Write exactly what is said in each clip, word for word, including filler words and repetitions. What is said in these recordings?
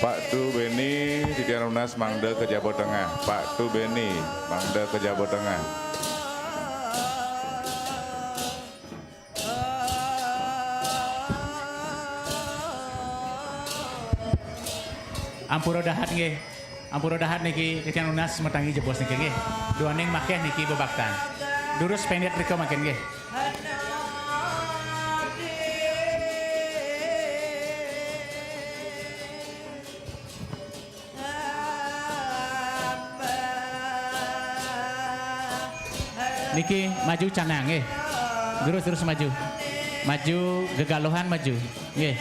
Pak Tu Beni, titiang nunas mangda ka jaba tengah. Pak Tu Beni, mangda ka jaba tengah. Ampura dahat nggih. Ampura dahat niki, titiang nunas matangi jebos niki nggih. Duaning makeh niki bebaktan. Durus pendek rika mangkin nggih. Niki maju canang nggih. Durus, durus maju. Maju gegaluhan maju. Nggih.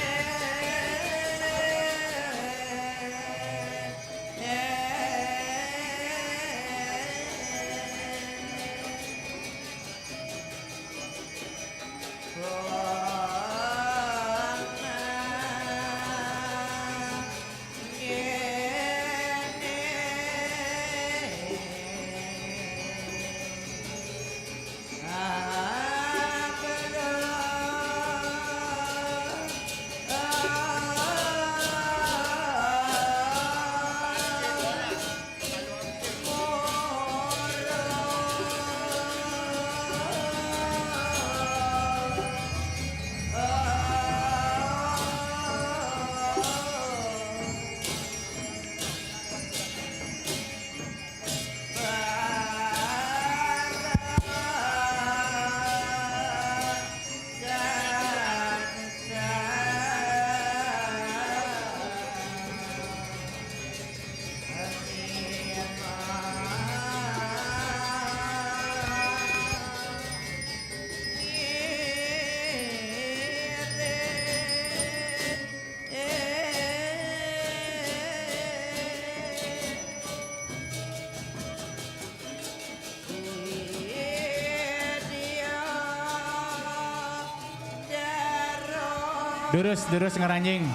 Durus, durus ngranjing.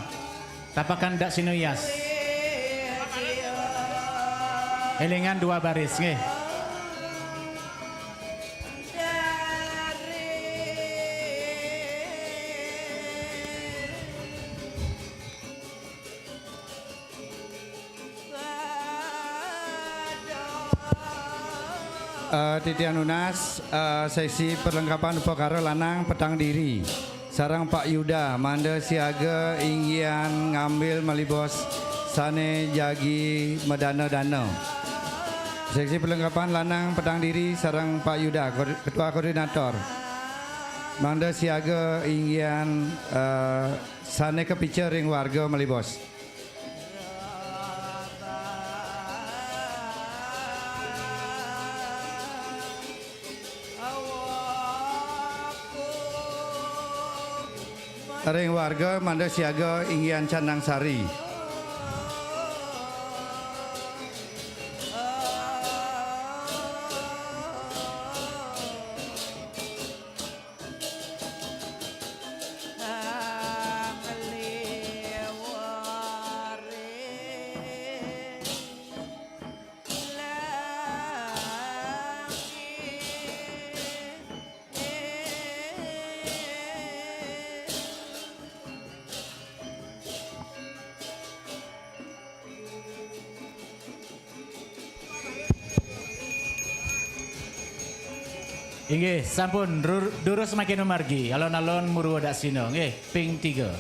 Tapakan dak sinuyas. Elingan dua baris, nggih. Eh, titiang nunas, eh, seksi perlengkapan upakara lanang petang diri. Sareng Pak Yuda, mangda siaga inggihan ngambil malih bos sane jagi madana-dana. Seksi perlengkapan lanang petang diri sareng Pak Yuda, ko-, ketua koordinator. Mangda siaga inggihan, eh, sane kapica ring warga malih bos. Ring warga mangda siaga inggihan canang sari. Inggih, sampun dur-, durus mangkin mamargi, alon-alon murwa daksina. Nggih, ping tiga.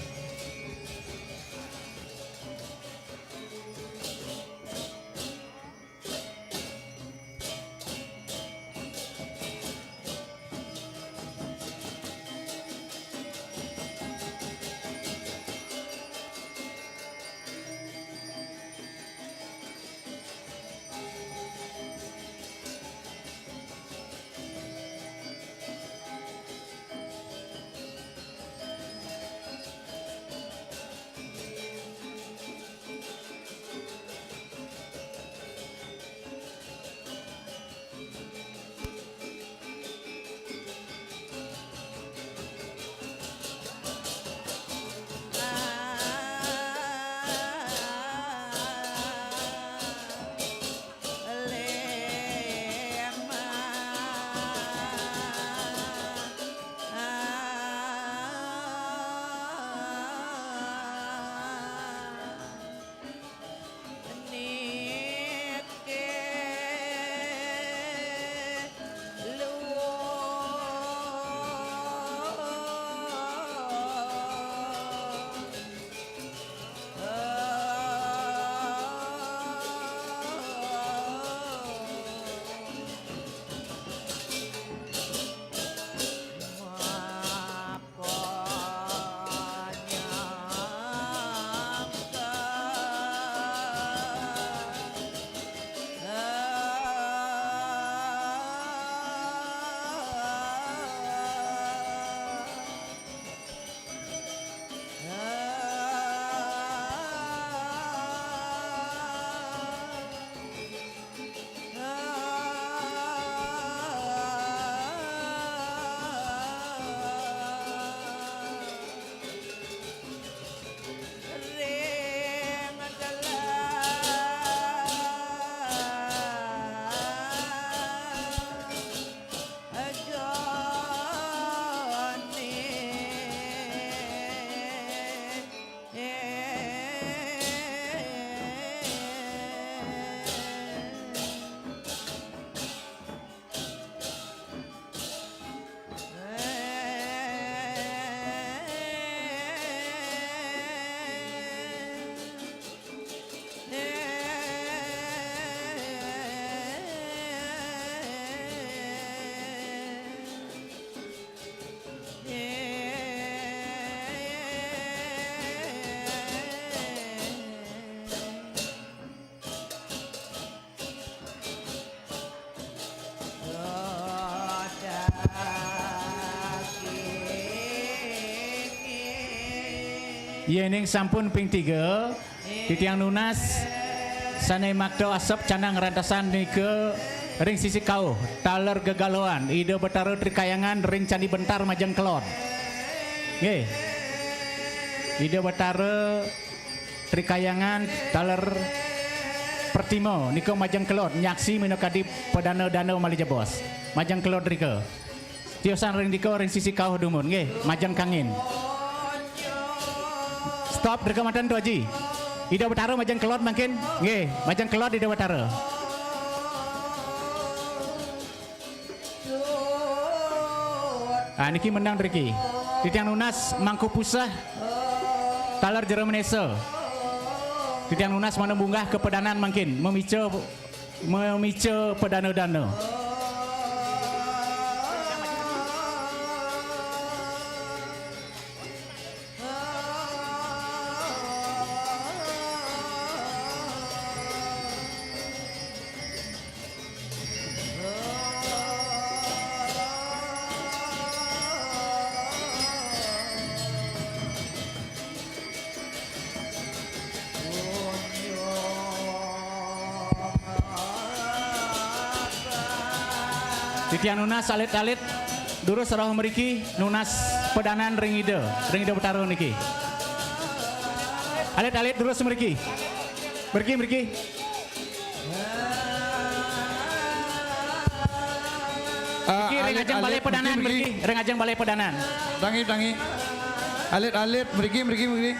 Yéning sampun ping tiga, titiang nunas sané makta asep canang rantesan nika ring sisi kauh, taler gegaloan Ida Betara Trikayangan ring Candi Bentar majeng kelod. Nggih. Ida Betara Trikayangan taler pertima nika majeng kelod nyaksi minakadi padana-dana malih jebos. Majeng kelod rika. Tiosan ring dika ring sisi kauh dumun, nggih, majeng kangin. Stop rika manten, Tu Aji. Ida Betara majeng kelod mangkin, nggih, majeng kelod Ida Betara. Ah, niki menang riki. Titiang nunas Mangku Puseh taler Jero Menesa. Titiang nunas mangda munggah ka padanan mangkin, mamica, mamica padana-dana. Titiang nunas alit-alit durus rauh mriki nunas padanan ring Ida, ring Ida Betara niki. Alit-alit durus mriki. Mriki, mriki. Ah, mriki ring alit-alit ajeng balai padanan, mriki, mriki. Mriki ring ajeng balai padanan. Tangi, tangi. Alit-alit, mriki, mriki, mriki.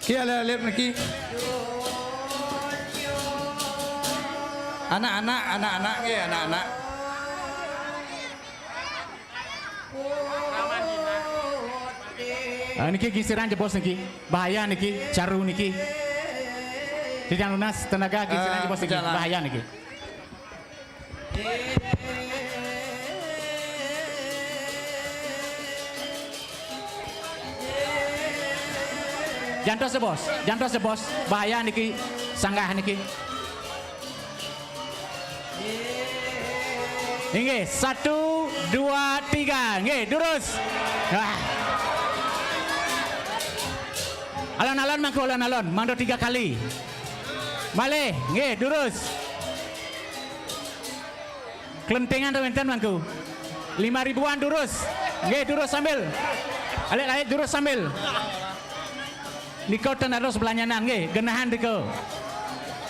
Ki alit-alit mriki. Anak-anak, anak-anak, nggih, anak-anak. Ah, niki gisiran jebos niki. Bahaya niki, caru niki. Titiang nunas tenaga gisiran jebos niki. Bahaya niki. Jantos jebos, jantos jebos. Bahaya niki, sanggah niki. Inggih, satu, dua, tiga. Inggih, durus. Ah. Alon-alon mangku, alon-alon. Mangda tiga kali. Malih, inggih, durus. Kelentingan tu wenten mangku. Lima ribuan durus. Inggih, durus sambil. Alit-alit durus sambil. Nika ten harus belanyanan nggih, genahan nika.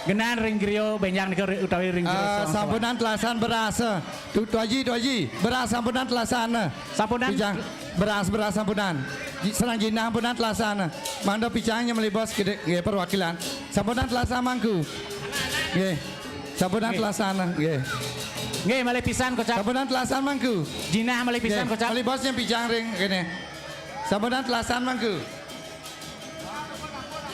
Genahan ring griya benjang nika ri-, utawi ring griya. Ah, sampunan telasan beras. Tu, Tu Aji, Tu Aji, beras sampunan telasan. Sampunan. Picang, beras, beras sampunan. Ji-, serang jinah sampunan telasan. Mangda picang nya malih bos kede, nggih, perwakilan. Sampunan telasan mangku. Nggih. Sampunan telasan, nggih. Nggih, malih pisan kocap. Sampunan telasan mangku. Jinah malih pisan kocap. Malih bos nya picang ring kene. Sampunan telasan mangku.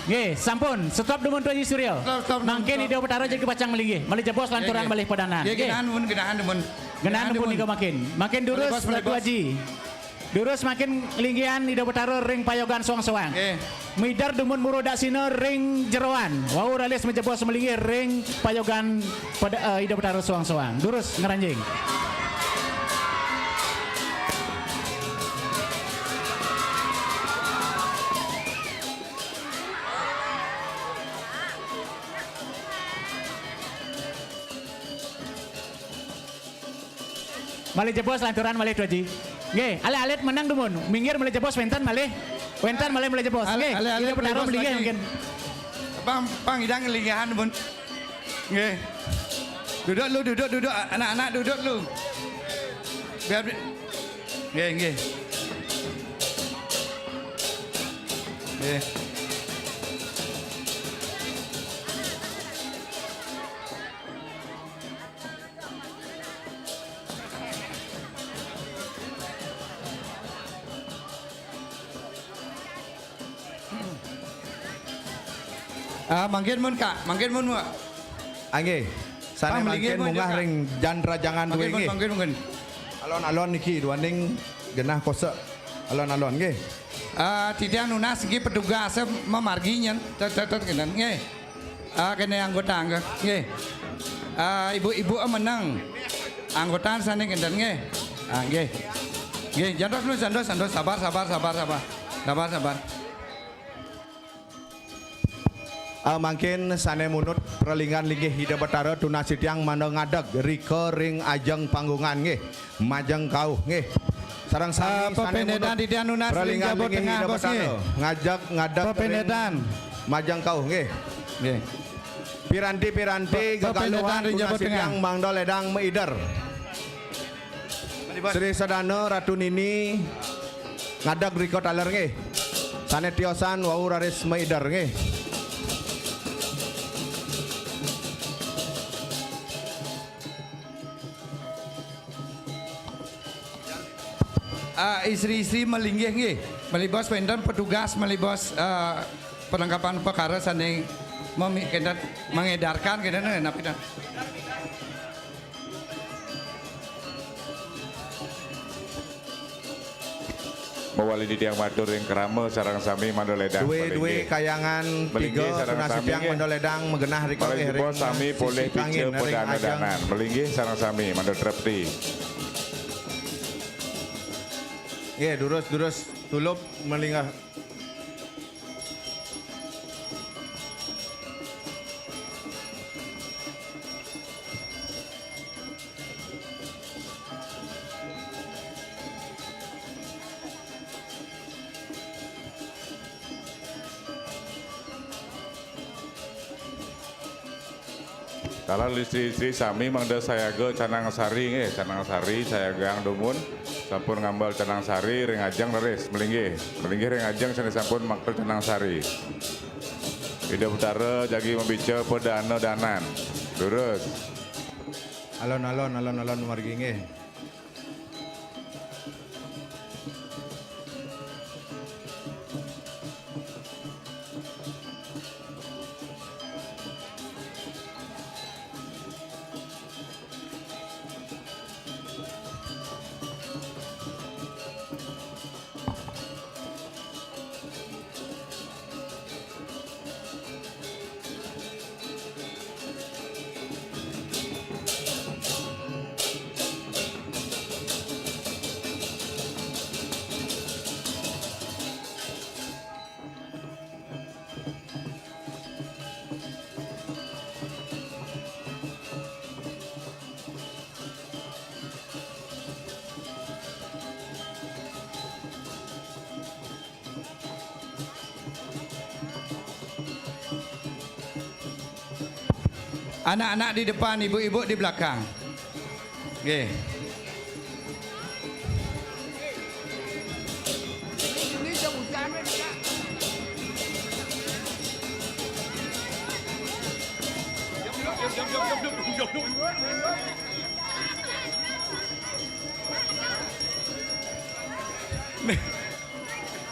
Nggih, sampun. Stop dumun Tu Aji Surya. Stop, stop, stop. Mangkin Ida Betara jagi pacang malinggih. Malih jebos lanturang malih padanan. Nggih, nggih. Genahan dumun, genahan dumun. Genahan dumun nika mangkin. Mangkin durus, malih bos, malih bos. Tu Aji. Durus mangkin linggihan Ida Betara ring payogan soang-soang. Nggih. Mider dumun muru daksina ring jeroan. Wau raris majebos malinggih ring payogan pada, eh, Ida Betara soang-soang. Durus ngranjing. Malih jebos lanturang malih Tu Aji. Nggih, alit-alit menang dumun. Minggir malih jebos wenten malih. Wenten malih, malih jebos. Nggih, alit-alit Ida Betara malih jebos malinggih mangkin. Pang, pang idang linggihan dumun. Nggih. Duduk lu, duduk, duduk. Anak-anak duduk lu. Biar bi-, nggih, nggih. Nggih. Ah, mangkin mun, Kak, mangkin mun, Kak. Ah, nggih. Sané mangkin munggah ring jan rajangan duwé nggih. Mangkin, mangkin. Alon-alon niki duaning genah kosek. Alon-alon nggih. Ah, titiang nunas nggih petugas mamargi nyen. Tet, tet, tet, ngenen nggih. Ah, kéné anggota nggih. Nggih. Ah, ibu-ibu meneng. Anggota sané kénten nggih. Ah, nggih. Nggih, jantos dulu, jantos, jantos. Sabar, sabar, sabar, sabar. Sabar, sabar. Ah, mangkin sané munut pralinggan linggih Ida Betara tunas titiang mangda ngadeg rika ring ajeng panggungan nggih. Majeng kauh nggih. Sareng sami Ah, sané pepéndetan munut titiang nunas ring pralinggan jaba linggih tengah, Ida Bos, Betara. Nggih. Ngajeg ngadeg ring Pepéndetan. Majeng kauh nggih. Nggih. Piranti-piranti Pe-, pepéndetan gegaluhan ring jaba tunas titiang tengah. Mangda ledang maider. Sri Sadana Ratu Nini ngadeg rika taler nggih. Sané tiosan wau raris maider nggih. Ah, istri-istri malinggih nggih. Malih bos wénten petugas malih bos, ah, perlengkapan perkara sané memi-, kénten mengedarkan kénten napi ta? Mawali titiang matur ring krama sareng sami mangda ledang Dué-dué malinggih. Kayangan malinggih tiga sareng tunas sami titiang nggih. Mangda ledang magenah rika malih nggih jebos ring sami polih sisi pica pangin ring padana ajeng. Danan. Malinggih sareng sami mangda trepti. Nggih, durus, durus tulup malinggih. Taler istri-istri sami mangda sayaga canang sari nggih, canang sari sayagang dumun. Sampun ngambil canang sari ring ajeng leres, malinggih. Malinggih ring ajeng sané sampun makta canang sari. Ida Betara jagi mabica padana danan. Durus. Alon-alon, alon-alon margi nggih. Anak-anak di depan, ibu-ibu di belakang. Nggih.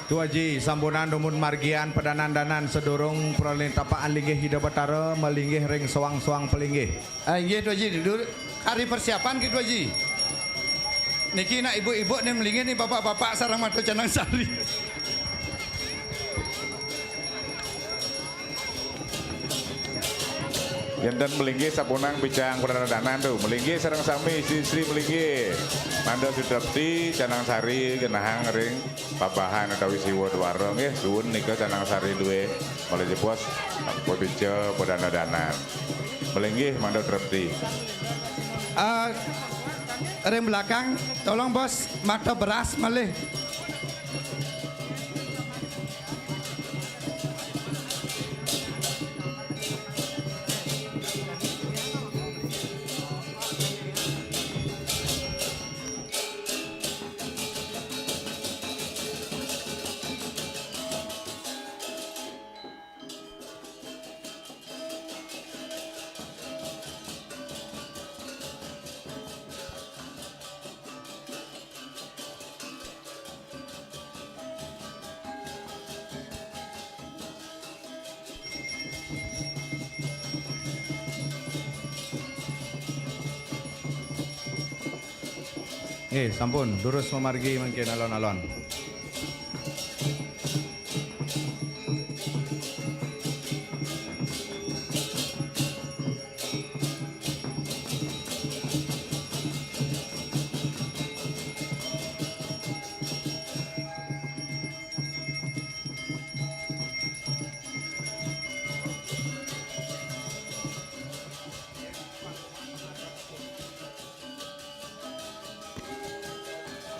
Tu Aji, sampunang dumun margian padanan-danan sadurung pralintapaan linggih Ida Batara malinggih ring soang-soang palinggih. Ah, inggih, Tu Aji, dur-, kari persiapan ki, Tu Aji. Niki nak ibu-ibu ni malinggih ni, bapak-bapak sareng makta canang sari. Yén ten malinggih sapunang picang pradananan tu. Malinggih sareng sami istri-istri malinggih. Mangda sutrepti canang sari genahang ring pabahan utawi siwa dwara nggih. Suwun nika canang sari duwé malih jebos papica padana-danan. Malinggih mangda trepti. Ah, ring belakang, tolong bos, makta beras malih. Nggih, sampun. Durus mamargi mangkin alon-alon.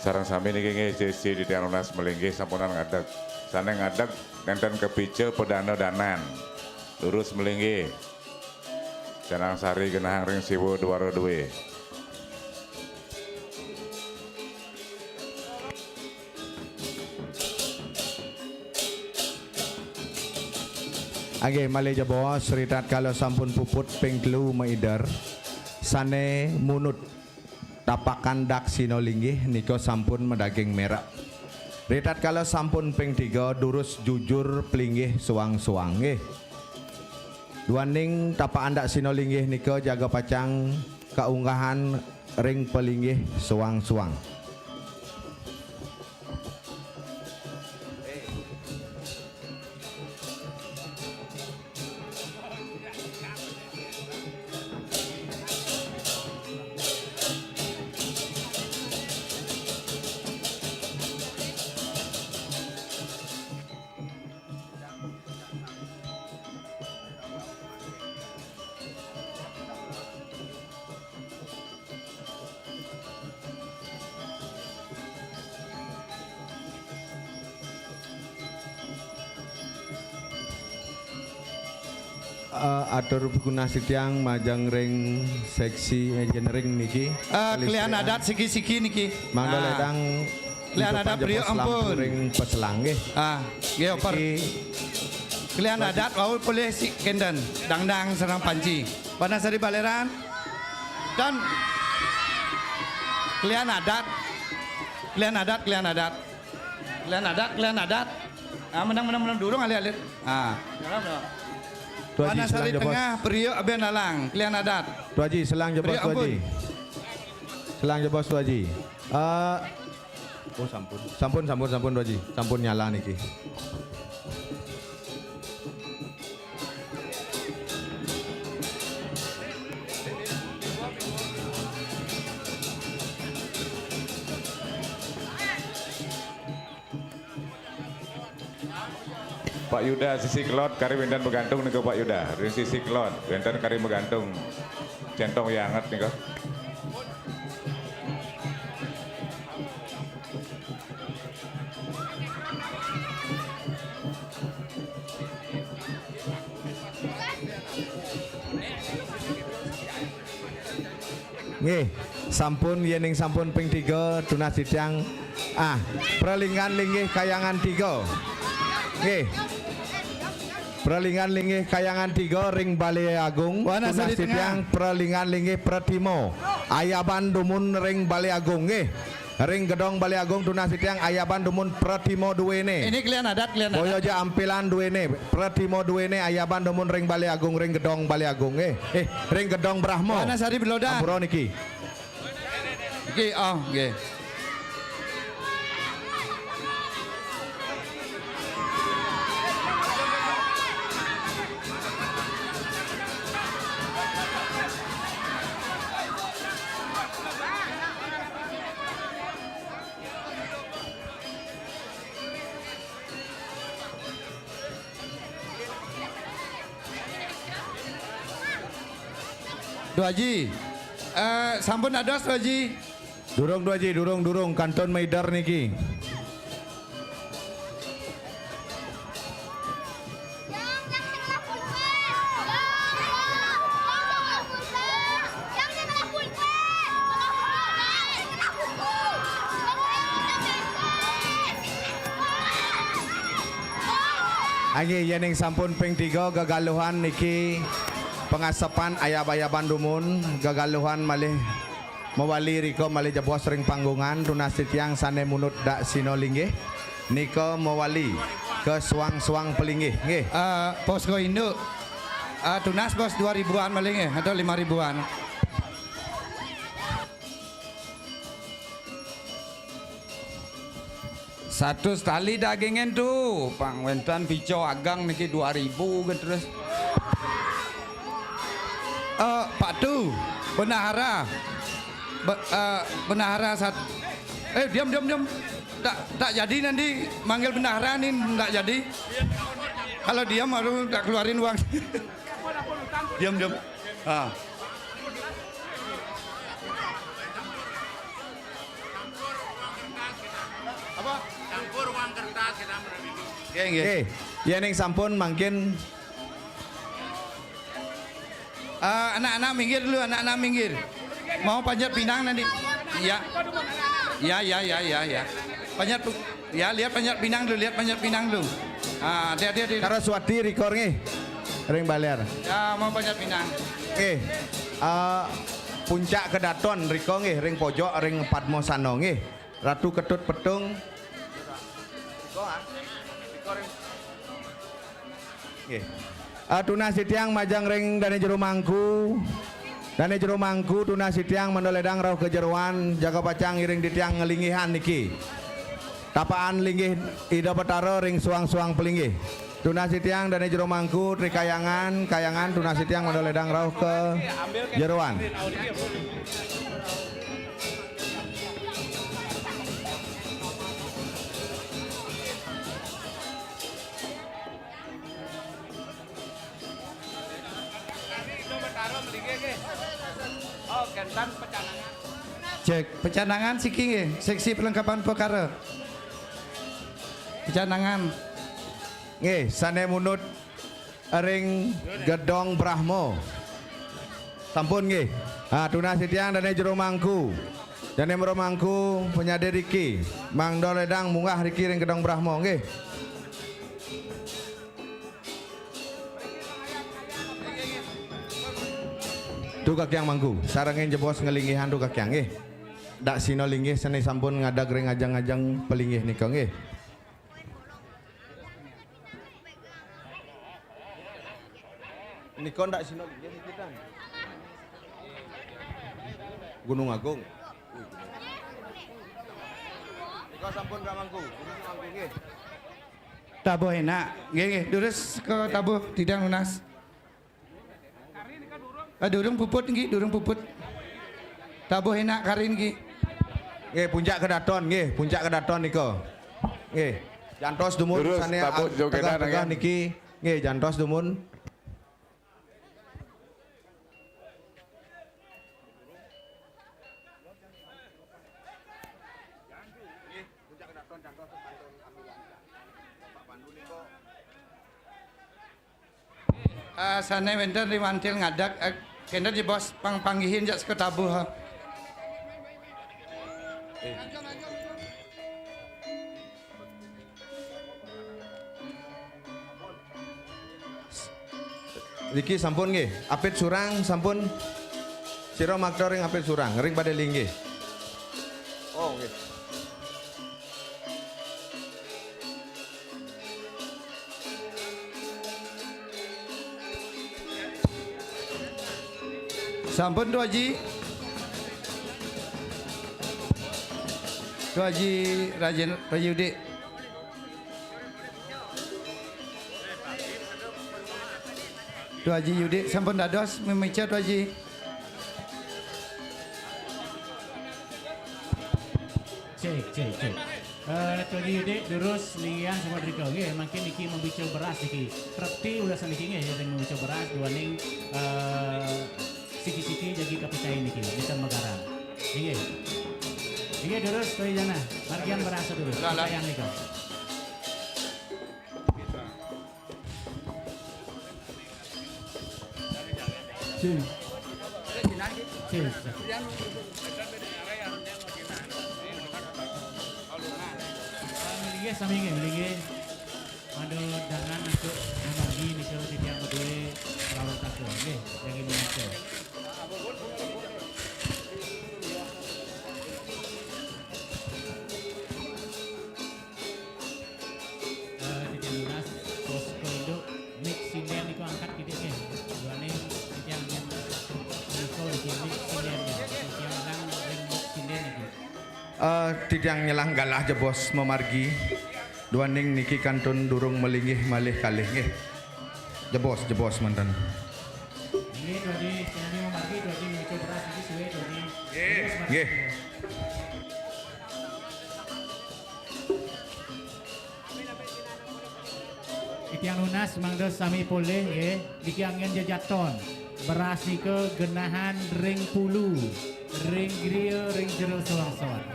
Sareng sami niki nggih sisi titiang nunas melinggih sampunang ngadeg. Sané ngadeg nénten kapica padana danan. Durus melinggih. Canang sari genahang ring siwa dwara duwé. Nggih, malih jebos, ritatkala sampun puput ping telu maider, sané munut tapakan daksina linggih nika sampun madaging merek. Ritatkala sampun ping tiga, durus jujur pelinggih suang-suang nggih. Duaning tapakan daksina linggih nika jaga pacang kaunggahang ring pelinggih suang-suang. Eh, atur pikunas titiang majeng ring seksi engineering niki. Eh, kelian adat siki-siki niki. Mangda ledang kelian adat priuk ampun ring peselang nggih. Ah, nggih, oper. Kelian adat wau polih si kénten, dangdang sareng panci. Panas dari baleran. Dan kelian adat. Kelian adat, kelian adat. Kelian adat, kelian adat. Ah, menang, menang, menang, durung alit-alit. Ah. Panas dari tengah, priuk abih lalang, kelian adat. Tu Haji, selang jebos, priuk Tu Haji. Selang jebos, Tu Haji. Eh, oh, sampun. Sampun, sampun, sampun, Tu Haji. Sampun nyala niki. Pak Yuda sisi kelod kari wénten magantung nika Pak Yuda. Ring sisi kelod wénten kari magantung. Centong ya anget nika. Nggih, sampun, yéning sampun ping tiga tunas titiang, ah, Pralinggan Linggih Kayangan tiga. Nggih. Pralinggan Linggih Kayangan tiga ring Balé Agung. Tunas titiang Pralinggan Linggih Pratimo. Ayaban dumun ring Balé Agung nggih. Ring gedong Balé Agung tunas titiang ayaban dumun Pratimo duwéné. Ini kelian adat, kelian adat. Boya ja ampilan duwéné, Pratimo duwéné ayaban dumun ring Balé Agung, ring gedong Balé Agung nggih. Eh, ring gedong Brahma. Panas hari belodan. Ampura niki. Nggih, oh, nggih. Tu Haji. Eh, sampun dados, Tu Haji. Durung, Tu Haji, durung, durung, kantun maider niki. Nggih, yéning sampun ping tiga gegaluhan niki pangasepan ayab-ayaban dumun, gegaluhan malih mawali rika malih jebos ring panggungan, tunas titiang sané munut daksina linggih nika mawali ka suang-suang pelinggih nggih. Eh, posko induk. Eh, tunas bos dua ribuan malih nggih atau lima ribuan. Satus tali dagingin tu, pang wénten pica ageng niki dua ribu ke terus. Eh, Pak Tu, bendahara. Be-, eh, bendahara sat-, eh, diam, diam, diam. Tak, tak jadi nanti manggil bendahara ni, tak jadi. Kalau diam baru tak keluarin uang. Diam, diam. Ah. Nggih, nggih. Oke, ya ning sampun mangkin. Eh, anak-anak minggir dulu, anak-anak minggir. Mau panjat pinang nanti. Ya. Ya, ya, ya, ya, ya. Panjat pu-, ya, lihat panjat pinang dulu, lihat panjat pinang dulu. Ah, hati-hati, hati-hati. Saraswati riko nggih. Ring baler. Ya, mau panjat pinang. Nggih. Eh, puncak kedaton riko nggih, ring pojok, ring Padmasana nggih. Ratu Ketut Petung. Nggih. Ah, tunas titiang majeng ring Dane Jero Mangku. Dane Jero Mangku tunas titiang mangda ledang rauh ka jeroan, jaga pacang ngiring titiang nglinggihang niki. Tapakan linggih Ida Betara ring suang-suang palinggih. Tunas titiang Dane Jero Mangku, Tri Kayangan, Kayangan tunas titiang mangda ledang rauh ka jeroan. Cek. Pecanangan siki nggih, seksi perlengkapan perkara. Pecanangan. Nggih, sane munut ring Gedong Brahma. Sampun nggih. Ha, tunas titiang Dane Jero Mangku. Dane Jero Mangku penyade riki. Mangda ledang munggah riki ring Gedong Brahma nggih. Tu kakiang Mangku, sarengin jebos nglinggihang tu kakiang nggih. Dak sina linggih sane sampun ngadeg ring ajeng-ajeng palinggih nika nggih. Nika ndak sina linggih niki, Tan. Gunung Agung. Nika sampun Kak Mangku, Gunung Agung nggih. Tabuh enak. Nggih, nggih, durus ke tabuh, titiang nunas. Ah, durung puput nggih, durung puput. Tabuh enak kari nggih. Nggih, puncak kedaton nggih, puncak kedaton nika. Nggih. Jantos dumun. Durus, sane tabuh ag-, jogedan tegah-tegah nggih. Niki. Nggih, jantos dumun. Ah, sane wenten ring wantil ngadeg, eh, kenten jebos pang panggihin jak seka tabuh, ha. Niki sampun nggih, apit surang sampun. Sira makta ring apit surang, ring pada linggih. Oh, nggih. Sampun, Tu Aji. Tu Aji Rajen, Raji Udik. Tu Aji Udik sampun dados memica, Tu Aji. Cek, cek, cek. Eh, Tu Aji Udik durus linggihan sampun rika nggih, mangkin niki mamica beras niki. Trepti ulasan niki nggih, yen mamica beras duaning, eh, siki-siki jagi kapicain niki, nenten magarang. Inggih. Inggih, durus, Tu Aji Janah. Margiang beras durus. Lah, lah. Picain nika. Cing. Cing. Malinggih sami nggih, malinggih. Mangda dangan antuk mamargi nika titiang madué prau tata. Nggih, jagi manusa. Eh, titiang nunas, posko induk, mik sinden niku angkat kidik nggih. Duaning titiang yen menika niki mik sinden nggih. Titiang nyelang ring mik sinden niki. Eh, titiang nyelang galah jebos mamargi. Duaning niki kantun durung malinggih malih kalih nggih. Jebos, jebos manten. Nggih, Dodi, sinami mamargi, Dodi, menika beras niki suwe, Dodi. Nggih. Nggih. Titiang nunas mangda sami polih nggih, niki anggen jejaton. Beras nika genahan ring pulu, ring griya, ring jero soang-soang.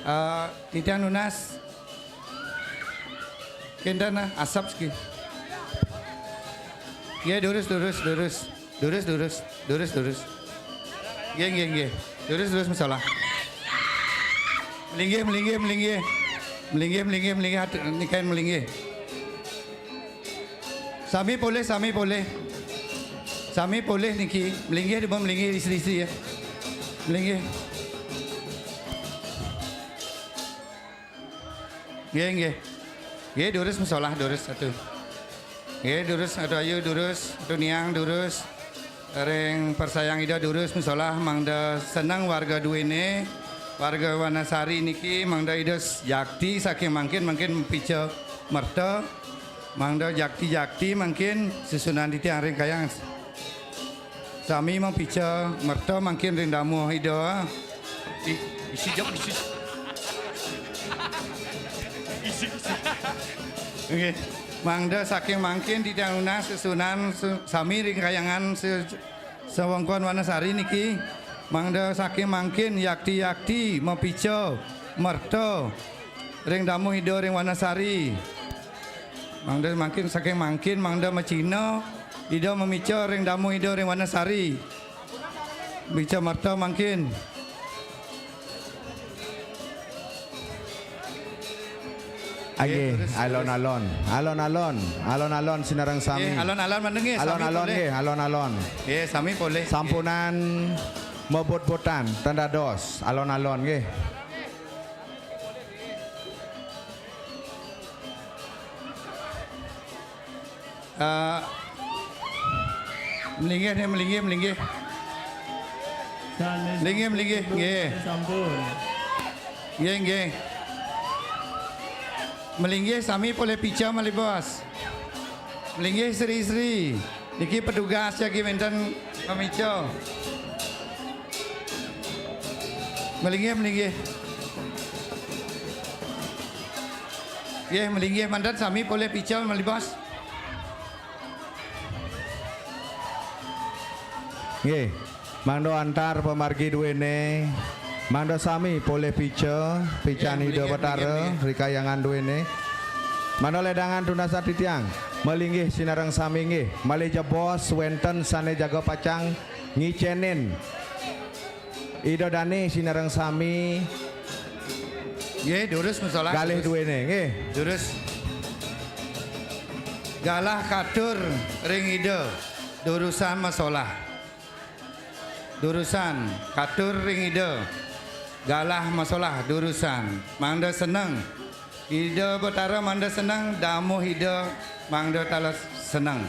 Eh, titiang nunas. Kinten, ah, asap siki. Nggih, durus, durus, durus. Durus, durus, durus, durus. Nggih, nggih, nggih. Durus, durus, masolah. Melinggih, melinggih, melinggih. Melinggih, melinggih, melinggih. Atur, nikain melinggih. Sami polih, sami polih. Sami polih niki. Melinggih, dipun melinggih, istri-istri ya. Melinggih. Nggih, nggih. Nggih, durus masolah, durus atu. Nggih, durus atu ayu, durus atu niang, durus. Ring persayang Ida durus masolah, mangda seneng warga duene, warga Wanasari niki, mangda Ida s-, jakti saking mangkin, mangkin pica merta, mangda jakti-jakti mangkin susunan titiang ring kayang. Sami mapica merta mangkin ring damuh Ida. I-, isi jok, isi. Isi, isi. Nggih. Mangda saking mangkin titiang nunas susunan su-, sami ring kayangan se-, sewengkon Wanasari niki. Mangda saking mangkin yakti-yakti mapica merta ring damuh Ida ring Wanasari. Mangda mangkin saking mangkin, mangda macina Ida mamica ring damuh Ida ring Wanasari. Mica merta mangkin. Nggih, nggih, terus, terus. Alon-alon. Alon-alon. Alon-alon sinareng sami. Nggih, alon-alon mangda nggih, sami alon-alon polih. Nggih, alon-alon. Nggih, sami polih. Sampunang mabot-botan, tan dados. Alon-alon nggih. Eh, melinggih nih, melinggih, melinggih. Sanes. Melinggih, melinggih, nggih. Sampun. Nggih, nggih. Melinggih sami polih pica malih bos. Melinggih istri-istri. Niki petugas jagi wenten pamica. Melinggih, melinggih. Nggih, melinggih manten sami polih pica malih bos. Nggih, mangda antar pamargi duene, mangda sami polih pica, pican Ida Betara, ri kayangan duene. Mangda ledangan tunas titiang, malinggih sinareng sami nggih, malih jebos wenten sane jaga pacang ngicenin Ida dane sinareng sami. Nggih, durus masolah, galih durus. Duene, nggih. Durus. Galah katur ring Ida, durusan masolah. Durusan katur ring Ida, galah masolah durusan. Mangda seneng. Ida Betara mangda seneng, damuh Ida mangda taler seneng.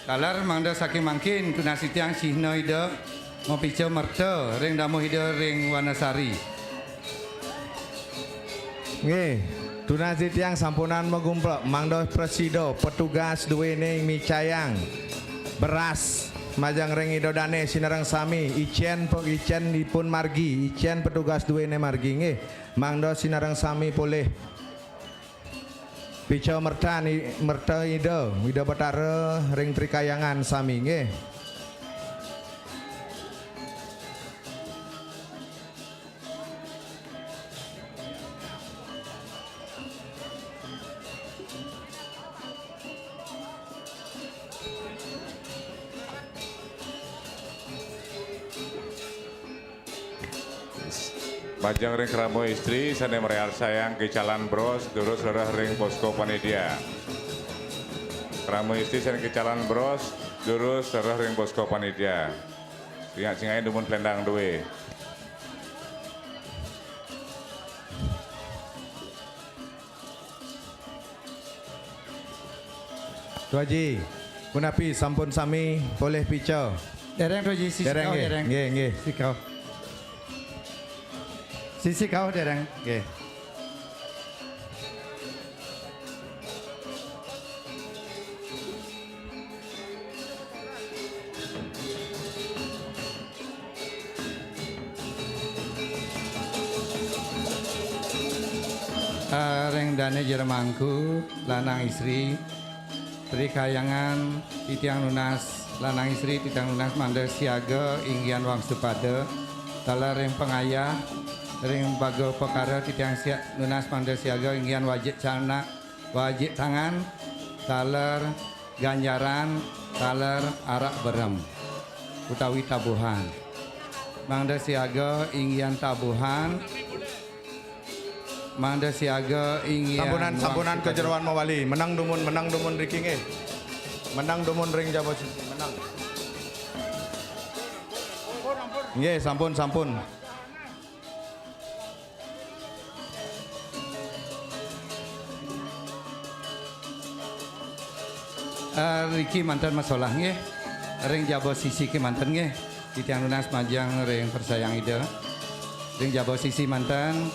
Taler mangda saking mangkin tunas titiang cihna Ida mapica merta ring damuh Ida ring Wanasari. Nggih, tunas titiang sampunang magumplek, mangda prasida petugas duene micayang beras majeng ring Ida dane sinareng sami, icen pe-, icen dipun margi, icen petugas duene margi nggih. Mangda sinareng sami polih pica mertan i-, merta Ida, Ida Betara ring Tri Kayangan sami nggih. Majeng ring krama istri sane mrayarsayang kicalan bros, durus rereh ring posko panitia. Krama istri sane kicalan bros, durus rereh ring posko panitia. Singak-singake dumun selendang duwe. Tuaji, punapi sampun sami polih pica? Dereng, Tuaji, sisi dereng, kauh, nggih. Dereng. Nggih, nggih. Sisi kauh. Sisi kauh, dereng. Nggih. Eh, ring dane jero mangku, lanang istri, Tri Kayangan, titiang nunas, lanang istri, titiang nunas mangda siaga inggihan wangsupada, taler ring pangayah, ring baga pakara titiang siap nunas mangda siaga inggihan wajik calana, wajik tangan, taler ganjaran, taler arak berem, utawi tabuhan. Mangda siaga inggihan tabuhan, mangda siaga inggihan sampunan, sampunan kajeroan mawali. Meneng dumun, meneng dumun riki nggih. Meneng dumun ring jaba sisi, meneng. Nggih, sampun, sampun. Eh, riki manten masolah nggih. Ring jaba sisi ki manten nggih. Titiang nunas majeng ring persayang Ida. Ring jaba sisi manten.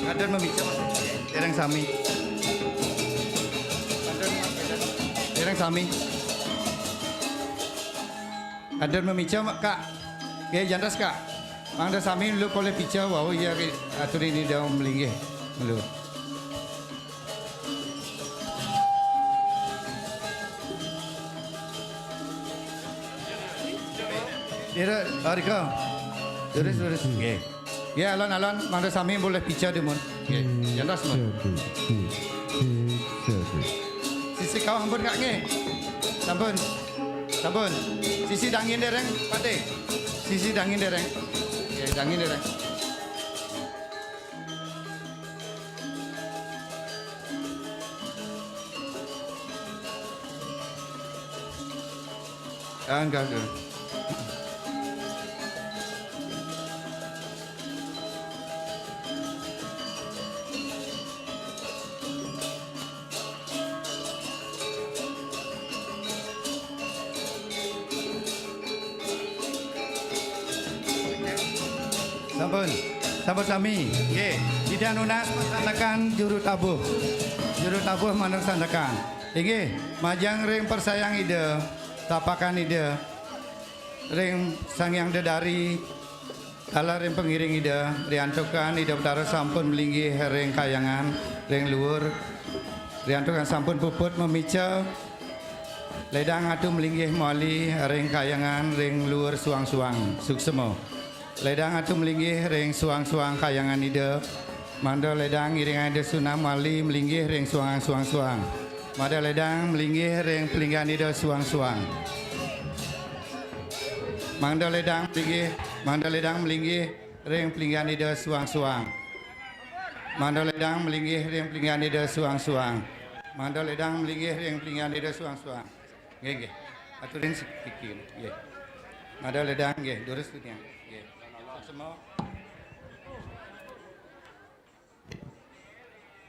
Atur mamica, Mas. Dereng sami. Atur, dereng sami. Atur mamica, Kak. Nggih, jantos, Kak. Mangda sami lu polih pica wau ya, aturin Ida malinggih. Lu. Ira, ah, rika. Lurus, lurus. Nggih. Nggih, alon-alon, mangda sami polih pica dumun. Nggih. Jantos, mun. Sisi kawah ampun, Kak, nggih. Sampun. Sampun. Sisi dangin dereng, Patih. Sisi dangin dereng. Nggih, dangin dereng. Angkat dulu. Sampun, sampun sami. Nggih, Ida nunas masandekan juru tabuh. Juru tabuh masandekan. Inggih, majeng ring persayang Ida, tapakan Ida, ring Sang Hyang Dedari, taler ring pangiring Ida, riantukan Ida Betara sampun malinggih ring kahyangan, ring luur, riantukan sampun puput mamica, ledang atu malinggih mawali ring kahyangan, ring luur suang-suang, suksma. Ledang atu malinggih ring suang-suang kahyangan Ida. Mangda ledang ngiringang Ida Sunan mawali malinggih ring suang-suang-suang. Mangda ledang malinggih ring palinggihan Ida suang-suang. Mangda ledang malinggih, mangda ledang malinggih ring palinggihan Ida suang-suang. Mangda ledang malinggih ring palinggihan Ida suang-suang. Mangda ledang malinggih ring palinggihan Ida suang-suang. Nggih, nggih. Aturin sakiki, nggih. Mangda ledang, nggih, durus titiang. Nggih. Semua.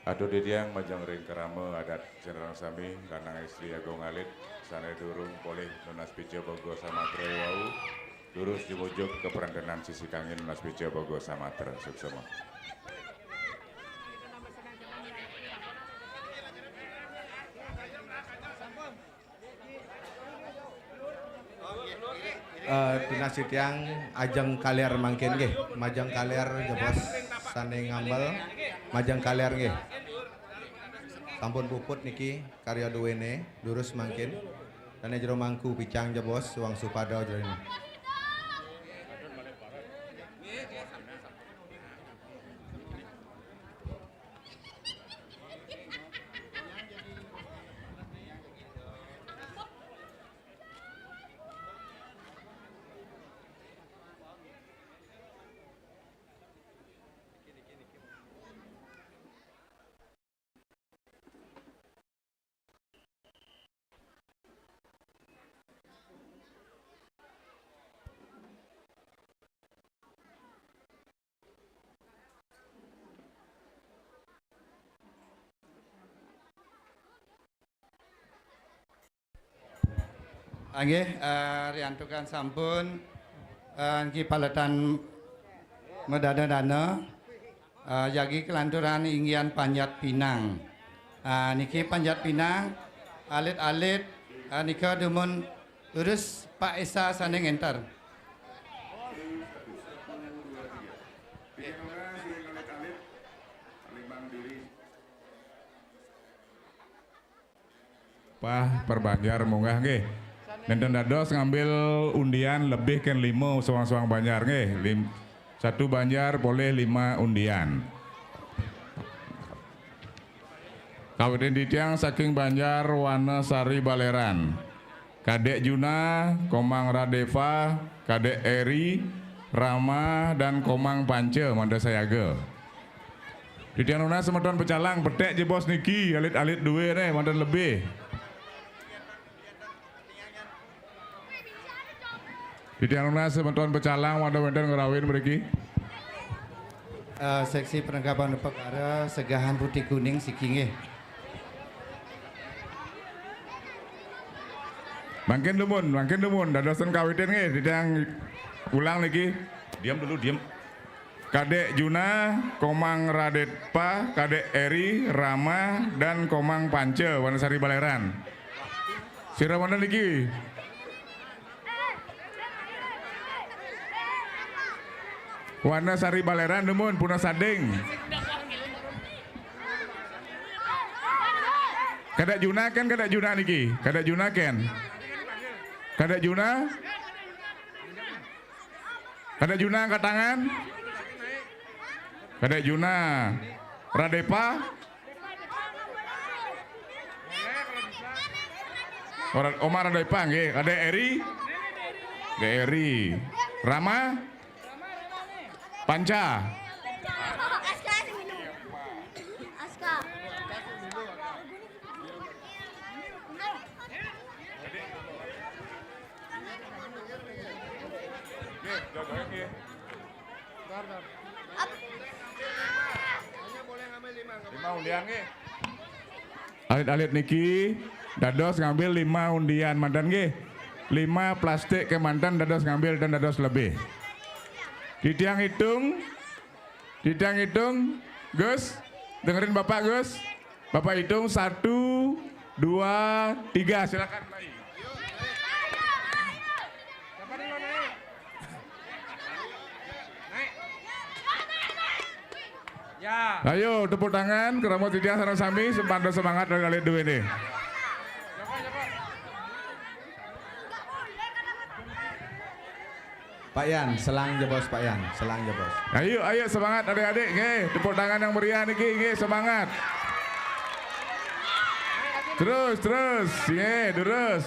Atur titiang majeng ring krama adat sareng sami, lanang istri agung alit, sane durung polih nunas pica baga samatra wau, durus jumujug ka prantenan sisi kangin nunas pica baga samatra, suksma. Eh, tunas titiang ajeng kaler mangkin nggih, majeng kaler jebos sane ngambel, majeng kaler nggih. Sampun puput niki karya duene, durus mangkin. Dane jero mangku picang jebos, wangsu pada jero ini. Inggih, eh, riantukan sampun, eh, niki paletan madana-dana, eh, jagi kalanturan inggihan panjat pinang. Eh, niki panjat pinang, alit-alit, eh, nika dumun durus Pak Esa sane ngenter. Pah per banjar munggah nggih. Nénten dados ngambil undian lebih kén lima sawang-sawang banjar nggih. Lim-, satu banjar polih lima undian. Kawitin titiang saking Banjar Wanasari Baléran. Kadék Juna, Komang Radéva, Kadék Eri, Rama, dan Komang Panca manten sayaga. Titiang nunas semeton pecalang, peték jebos niki, alit-alit duwé né, manten lebih. Titiang nunas semeton pecalang, manten wénten ngrawin mriki. Eh, seksi perlengkapan upacara, segahan putih kuning siki nggih. Mangkin dumun, mangkin dumun, dadosan kawitin nggih, titiang ulang niki. Diam dulu, diam. Kadék Juna, Komang Radéva, Kadék Eri, Rama, dan Komang Panca, Wanasari Baléran. Sira manten niki. Wanasari Baléran dumun, punah sading. Kadék Juna kén, Kadék Juna niki. Kadék Juna kén. Kadék Juna. Kadék Juna angkat tangan. Kadék Juna. Radéva. Ora, Oma Radéva nggih. Kadék Eri. Kadék Eri. Rama. Panca. Lima undian nggih. Alit-alit niki dados ngambil lima undian manten nggih. Lima plastik kémanten dados ngambil dan dados lebih. Titiang hitung, titiang hitung, Gus, dengerin Bapak Gus. Bapak hitung satu, dua, tiga, silakan mulai. Ya. Ayo tepuk tangan, krama titiang sareng sami, semangat, semangat dari alit duwé né. Pak Yan, selang jebos Pak Yan, selang jebos. Ayo, ayo semangat adik-adik, nggih. Tepuk tangan yang meriah niki, nggih, semangat. Terus, terus, nggih, terus.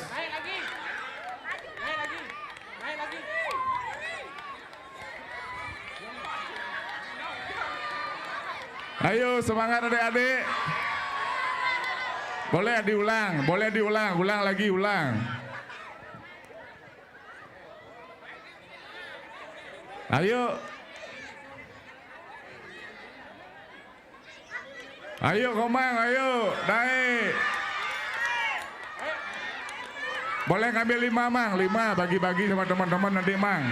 Ayo semangat adik-adik. Boleh diulang, boleh diulang, ulang lagi, ulang. Ayo. Ayo Komang, ayo naik. Boleh ngambil lima Mang, lima bagi-bagi sama teman-teman nanti Mang.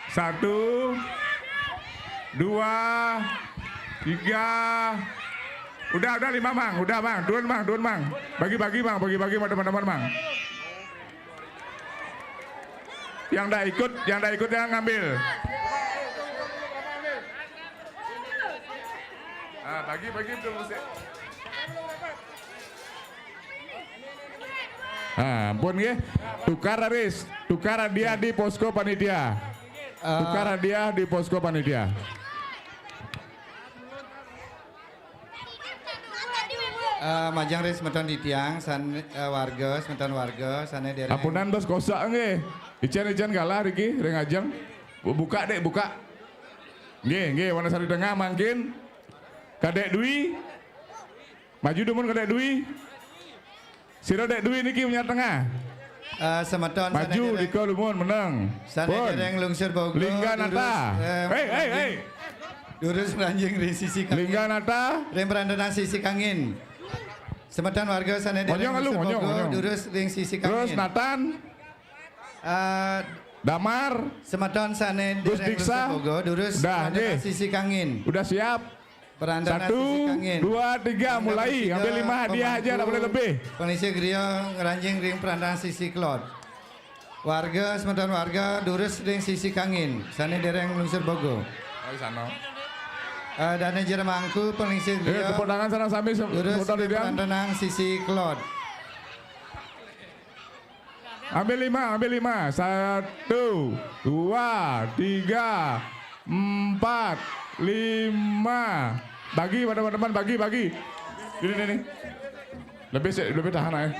Satu, dua, tiga. Udah, udah lima Mang, udah Mang, turun Mang, turun Mang. Bagi-bagi Mang, bagi-bagi sama teman-teman Mang. Yang ndak ikut, yang ndak ikut jangan ngambil. Ah, bagi, bagi betul, Bos, ya. Ah, ampun nggih. Tukar Aris, tukar hadiah di posko panitia. Tukar hadiah di posko panitia. Eh, majeng ring semeton titiang, san-, eh, warga, semeton warga, sané déréng. Ampunan, Bos, kosak nggih. Icén-icén galah riki, ring ajeng. Bu-, buka, Dék, buka. Nggih, nggih, Wanasari Tengah mangkin. Kadék Dwi. Maju dumun Kadék Dwi. Sira Dék Dwi niki menyang tengah. Eh, semeton sané maju déréng, dika dumun meneng. Sané pun. Déréng lungsur boga, Lingga durus, Nata. Eh, hei, hei, hei. Durus ngranjing ring sisi kangin. Lingga Nata. Ring prandanan sisi kangin. Semeton warga sané déréng lungsur boga, durus ring sisi kangin. Terus Natan. Eh, Damar. Semeton sané déréng lungsur boga, durus prandanan sisi kangin. Udah siap. Satu, dua, tiga, mulai. Ambil lima hadiah aja, nggak boleh lebih. Panglisih griya ngranjing ring prandanan sisi kelod. Warga, semeton warga, durus ring sisi kangin. Sané déréng lungsur boga. Oh, di sana. Eh, Dane Jero Mangku, panglingsir griya. Tepuk tangan sareng sami, se-, Durus semeton titiang. Tenang sisi kelod. Ambil lima, ambil lima. Satu, dua, tiga, empat, lima. Bagi pada teman-teman, bagi, bagi. Ini, ini, ini. Lebih sih, lebih tahan aja.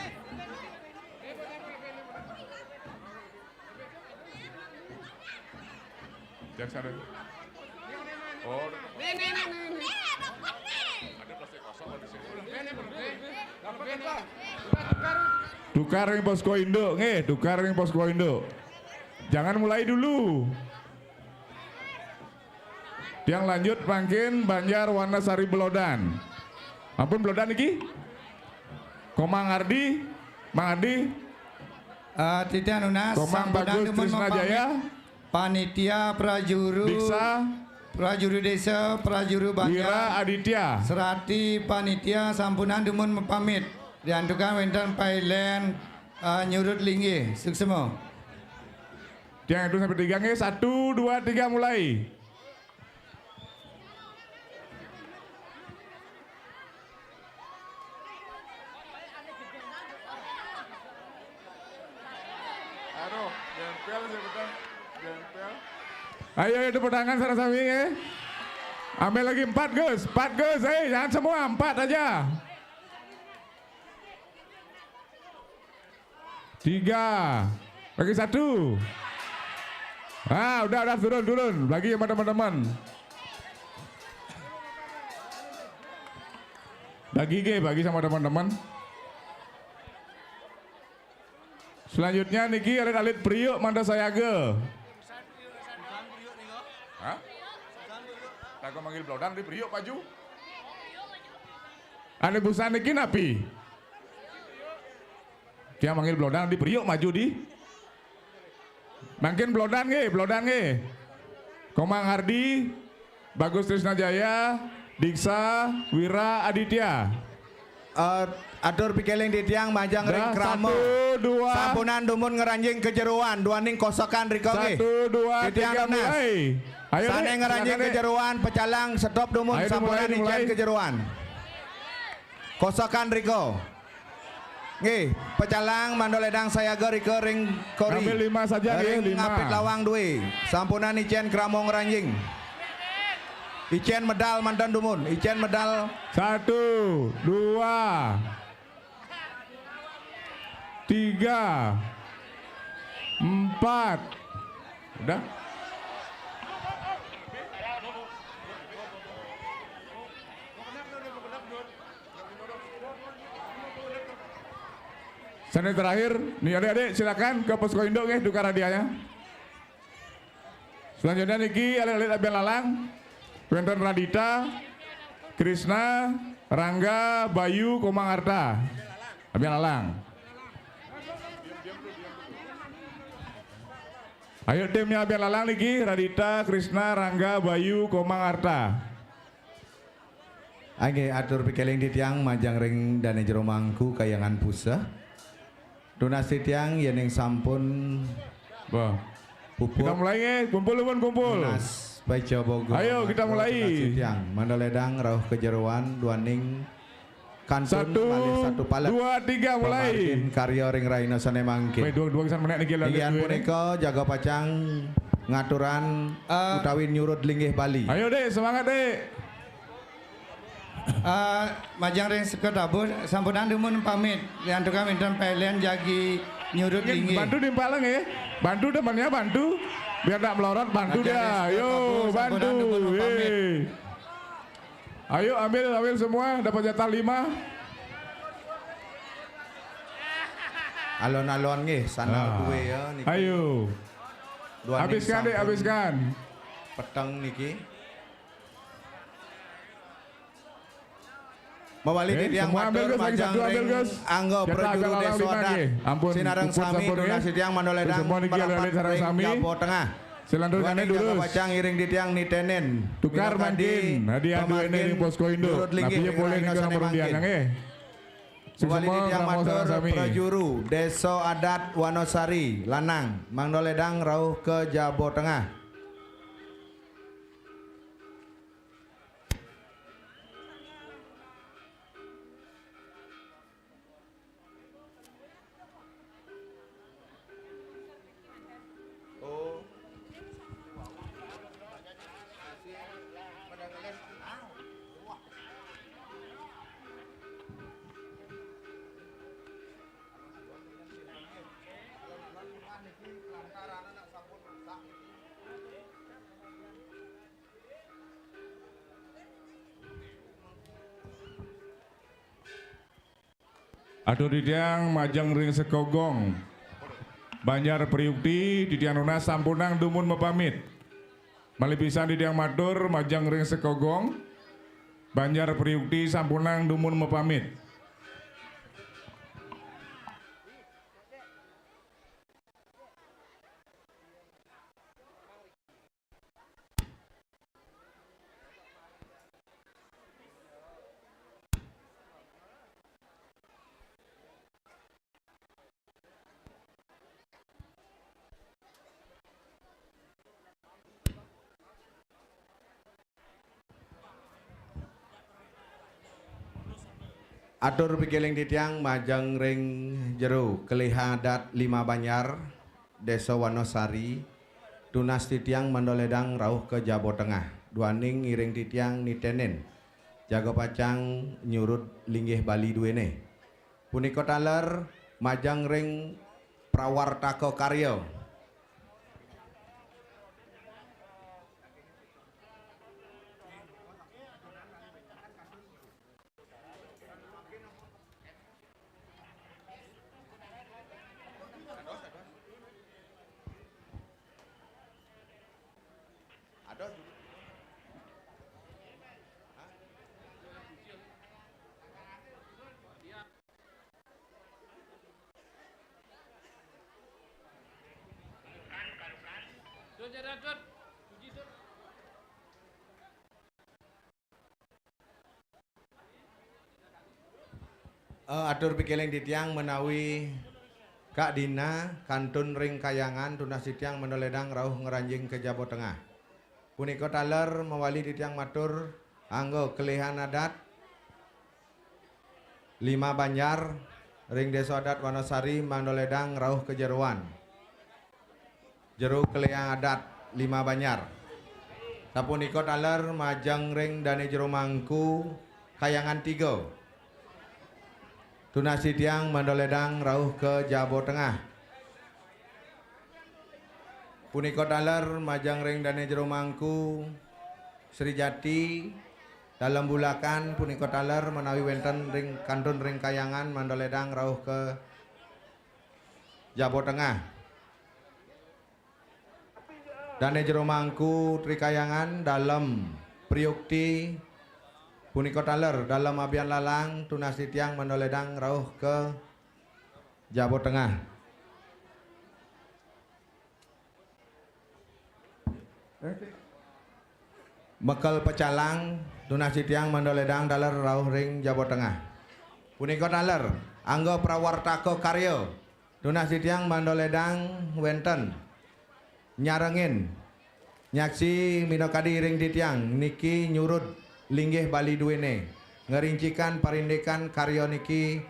Yang sana. Oh, ada plastik kosong di sini. Tukar ring posko induk, nggih, tukar ring posko induk. Jangan mulai dulu. Tiang lanjut mangkin Banjar Wanasari Belodan. Ampun Belodan iki? Komang Ardi, Mang Ardi. Eh, titiang nunas, Komang sampunang Bagus dumun Trisna mapamit. Jaya. Panitia prajuru, Diksa. Prajuru desa, prajuru banjar. Wira Aditya. Serati panitia sampunang dumun mapamit. Diantukan wenten pailen, eh, nyurut linggih. Suksma. Tiang itu sampai tiga nggih. Satu, dua, tiga, mulai. Aduh, gempel sih, betul. Gempel. Ayo, itu pedangan sareng sami, ya. Ambil lagi empat, Gus. Empat, Gus. Eh, jangan semua, empat aja. Tiga. Lagi satu. Ah, udah, udah, turun, turun. Bagi sama teman-teman. Bagi, ge, bagi sama teman-teman. Selanjutnya niki alit-alit priuk mangda sayaga. Hah? Lagu manggil Belodan di priuk maju. Ane busan niki napi? Tiang manggil Belodan di priuk maju di. Mangkin Belodan nggih, Belodan nggih. Komang Ardi, Bagus Trisna Jaya, Diksa, Wira Aditya. Eh, atur pikiling titiang majeng ring krama. Satu, dua. Sampunang dumun ngranjing ka jeroan, duaning kosokan rika nggih. Satu, dua, tiga, mulai. Ayo, Dek, silakan, Dek. Sane ngranjing ka jeroan, pecalang, stop dumun, ayo, sampunang dimulai, icen dimulai. Ka jeroan. Kosokan rika. Nggih, pecalang mangda ledang sayaga rika ring kori. Ambil lima saja, nggih, ring lima. Ngapit lawang due. Sampunang icen krama ngranjing. Icen medal manten dumun, icen medal. Satu, dua, tiga, empat. Udah? Sane terakhir, nih adik-adik silakan ke posko induk nggih, tukar hadiahnya. Selanjutnya niki alit-alit Abian Lalang, wenten Radita, Krisna, Rangga, Bayu, Komang Arta. Abian Lalang. Ayo timnya Abian Lalang niki, Radita, Krisna, Rangga, Bayu, Komang Arta. Inggih, atur pikiling titiang majeng ring Dane Jero Mangku Kahyangan Puseh. Tunas titiang yening sampun puput. Kita mulai nggih, kumpul pun kumpul. Tunas paica boga. Ayo, kita mulai. Tunas titiang mangda ledang rauh ka jeroan duaning kantun malih satu palet. Satu, dua, tiga, mulai. Pamargin karya ring rahina sane mangkin. Baik, dua, dua kesan menek niki. Inggih punika jaga pacang ngaturan, eh, utawi nyurut linggih Bali. Ayo, Dek, semangat, Dek. Eh, majeng ring seka tabuh, sampunang dumun pamit. Diantukan wenten pailen jagi nyurut linggih. Bantu timpal nggih. Bantu temannya, bantu. Biar tak melorot, bantu dia. Ayo, bantu. Ayo, ambil, ambil semua, dapat jatah lima. Alon-alon nggih, sandal due ya niki. Ayo. Habiskan, Dek, habiskan. Peteng niki. Mawali titiang matur majeng ring angga prajuru desa adat. Sinareng sami tunas titiang mangda ledang marapat ring Jaba Tengah. Duaning jaga pacang iring titiang nitenin. Tukar mangkin hadiah duene ring posko induk. Nah, piye polih nika nomor undiannya nggih. Mawali titiang matur prajuru Desa Adat Wanosari lanang mangda ledang rauh ka Jaba Tengah. Atur titiang majeng ring sekogong Banjar Priukti, titiang nunas sampunang dumun mapamit. Malih pisan titiang matur majeng ring sekogong Banjar Priukti sampunang dumun mapamit. Atur pikiling titiang majeng ring jero kelih adat Lima Banjar, Desa Wanasari, tunas titiang mangda ledang rauh ka Jaba Tengah, duaning ngiring titiang nitenin jaga pacang nyurud linggih Bali duene. Punika taler majeng ring prawartaka karya. Eh, atur pikiling titiang menawi Kak Dina kantun ring kayangan tunas titiang mangda ledang rauh ngranjing ka Jaba Tengah. Punika taler mawali titiang matur angga kelihan adat Lima Banjar ring Desa Adat Wanasari mangda ledang rauh ka jeroan. Jero kelihan adat Lima Banjar. Sapunika taler majeng ring Dane Jero Mangku kayangan tiga. Tunas titiang mangda ledang rauh ka Jaba Tengah. Punika taler majeng ring Dane Jero Mangku Sri Jati, Dalem Bulakan, punika taler menawi wenten ring kantun ring kayangan mangda ledang rauh ka Jaba Tengah. Dane Jero Mangku Trikayangan, Dalem Priukti, punika taler Dalem Abian Lalang, tunas titiang mangda ledang rauh ka Jaba Tengah. Mekel Pecalang, tunas titiang mangda ledang taler rauh ring Jaba Tengah. Punika taler angga prawartaka karya. Tunas titiang mangda ledang wenten nyarengin, nyaksi minakadi ring titiang niki nyurud linggih Bali duene, ngerincikan parindikan karya niki,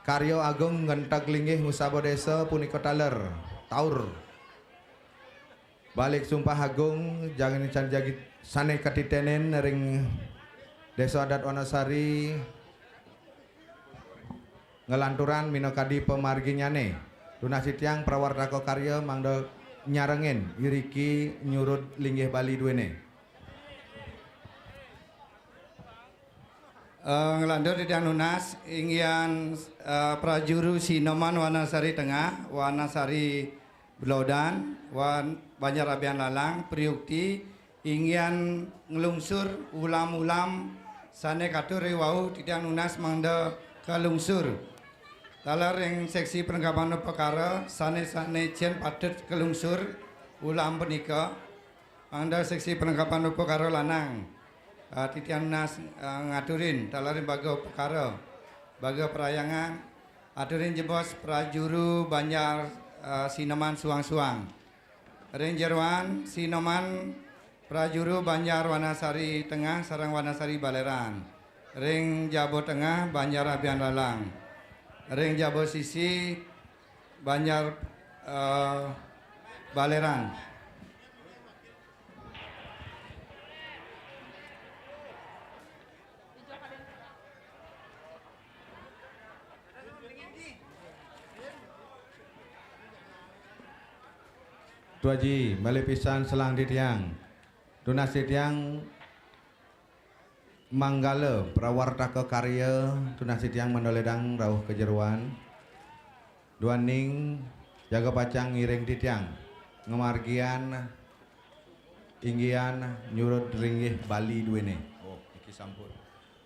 karya agung ngenteg linggih ngusaba desa punika taler taur. Balik Sumpah Agung, jangin can jagi sane katitenin ring Desa Adat Wanasari, nglanturang minakadi pamarginyane. Tunas titiang prawartaka karya mangda nyarengin iriki nyurud linggih Bali duene. Eh, nglantur titiang nunas, inggihan, eh, prajuru Sinoman Wanasari Tengah, Wanasari Blodan, Wan-, Banjar Abian Lalang, Priukti, inggihan nglungsur ulam-ulam sane katur riwau titiang nunas mangda kalungsur. Taler ring seksi pelengkapan upakara sane-sane cen patut kalungsur ulam punika. Mangda seksi pelengkapan upakara lanang, ah, titiang nunas, ah, ngaturin, taler ring baga upakara, baga parhyangan, aturin jebos prajuru Banjar, ah, Sinoman suang-suang. Ring jeroan Sinoman prajuru Banjar Wanasari Tengah sareng Wanasari Baleran. Ring jaba tengah Banjar Abian Lalang. Ring jaba sisi Banjar, eh, Baleran. Tu Aji, malih pisan selang titiang. Tunas titiang Manggala prawartaka karya, tunas titiang mangda ledang rauh ka jeroan. Duaning jaga pacang ngiring titiang ngamargiang inggihan nyurud linggih Bali duene. Oh, niki sampun.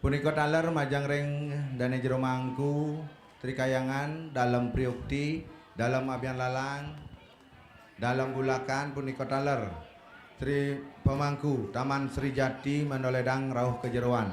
Punika taler majeng ring Dane Jero Mangku, Tri Kayangan, Dalem Priukti, Dalem Abian Lalang, Dalem Bulakan, punika taler Tri Pemangku, Taman Sri Jati, mangda ledang rauh ka jeroan.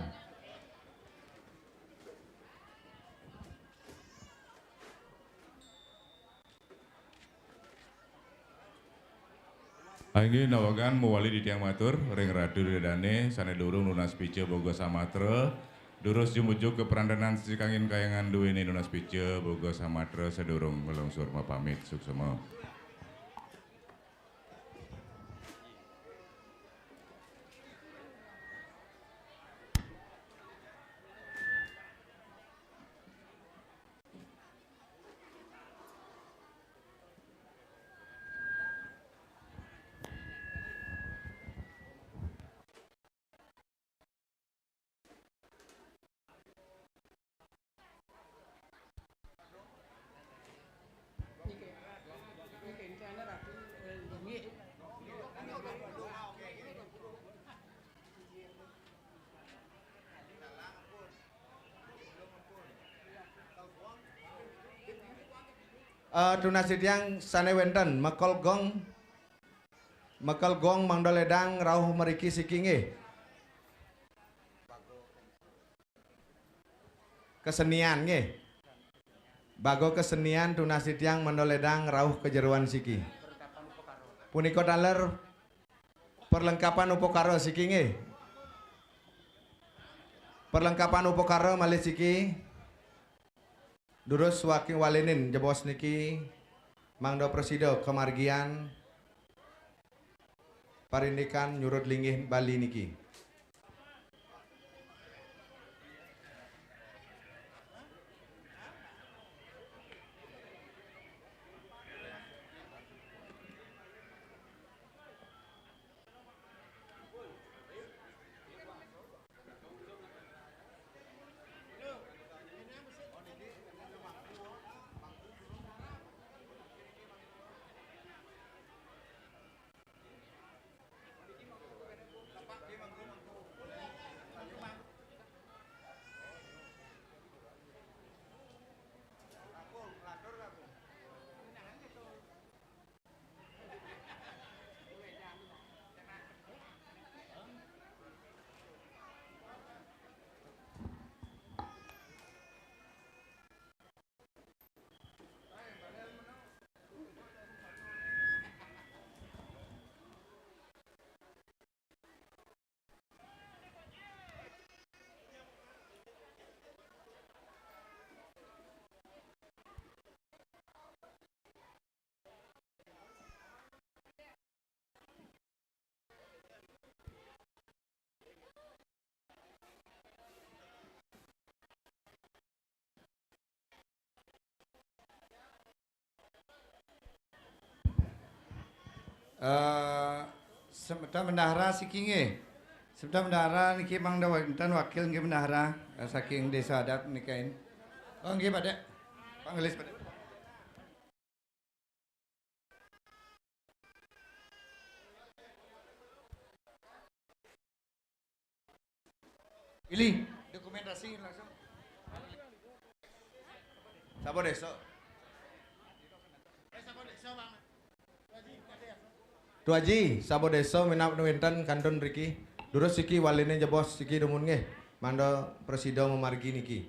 Inggih, nawegang mawali titiang matur ring Ratu Ida Dane sane durung nunas pica boga samatra, durus jumujug ka prandanan sisi kangin kayangan duene nunas pica boga samatra sadurung nglungsur mapamit. Suksema. Eh, tunas titiang sane wenten, mekol gong, mekol gong mangda ledang rauh mriki siki nggih. Kesenian nggih. Baga kesenian tunas titiang mangda ledang rauh ka jeroan siki. Punika taler perlengkapan upakara siki nggih. Perlengkapan upakara malih siki. Durus waking walinin jebos niki mangda prasida kamargian parindikan nyurud linggih Bali niki. Eh, semeton bendahara siki nggih. Semeton bendahara niki mangda wenten wakil nggih bendahara, eh, saking desa adat menika. Oh, nggih, Pak Dek. Pak Ngelis, Pak Dek. Pilih dokumentasi langsung. Sapa desa? Tu Aji, sapa desa minab wenten kantun riki. Durus siki waline jebos siki dumun nggih. Mangda prasida mamargi niki.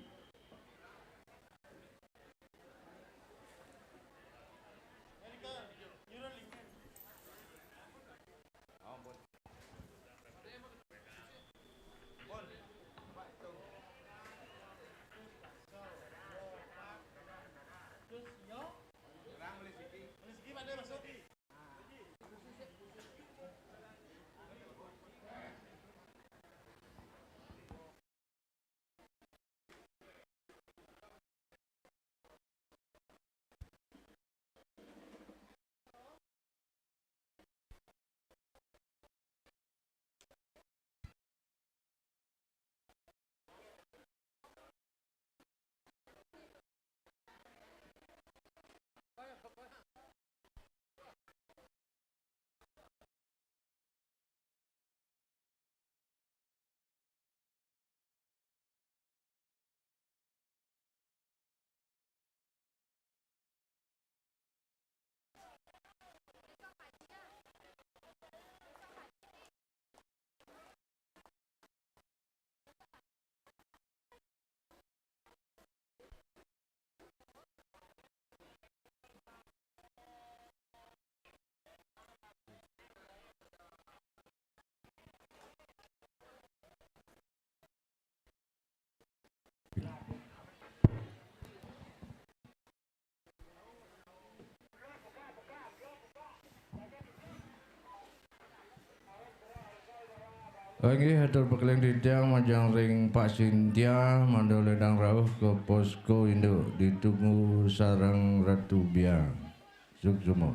Inggih, atur pakeling titiang majeng ring Pak Sintia, mangda ledang rauh ka posko induk, ditunggu sareng Ratu Bia. Suksma.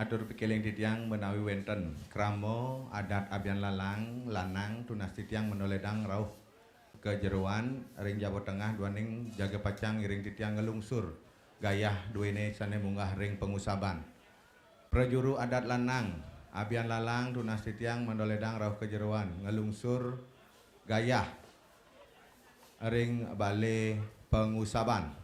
Atur pakeling titiang menawi wenten krama adat abian lalang, lanang tunas titiang mangda ledang rauh ka jeroan ring Jawa Tengah duaning jaga pacang ngiring titiang nglungsur gayah duene sane munggah ring pangusaban. Prajuru adat lanang, abian lalang tunas titiang mangda ledang rauh ka jeroan nglungsur gayah ring bale pangusaban.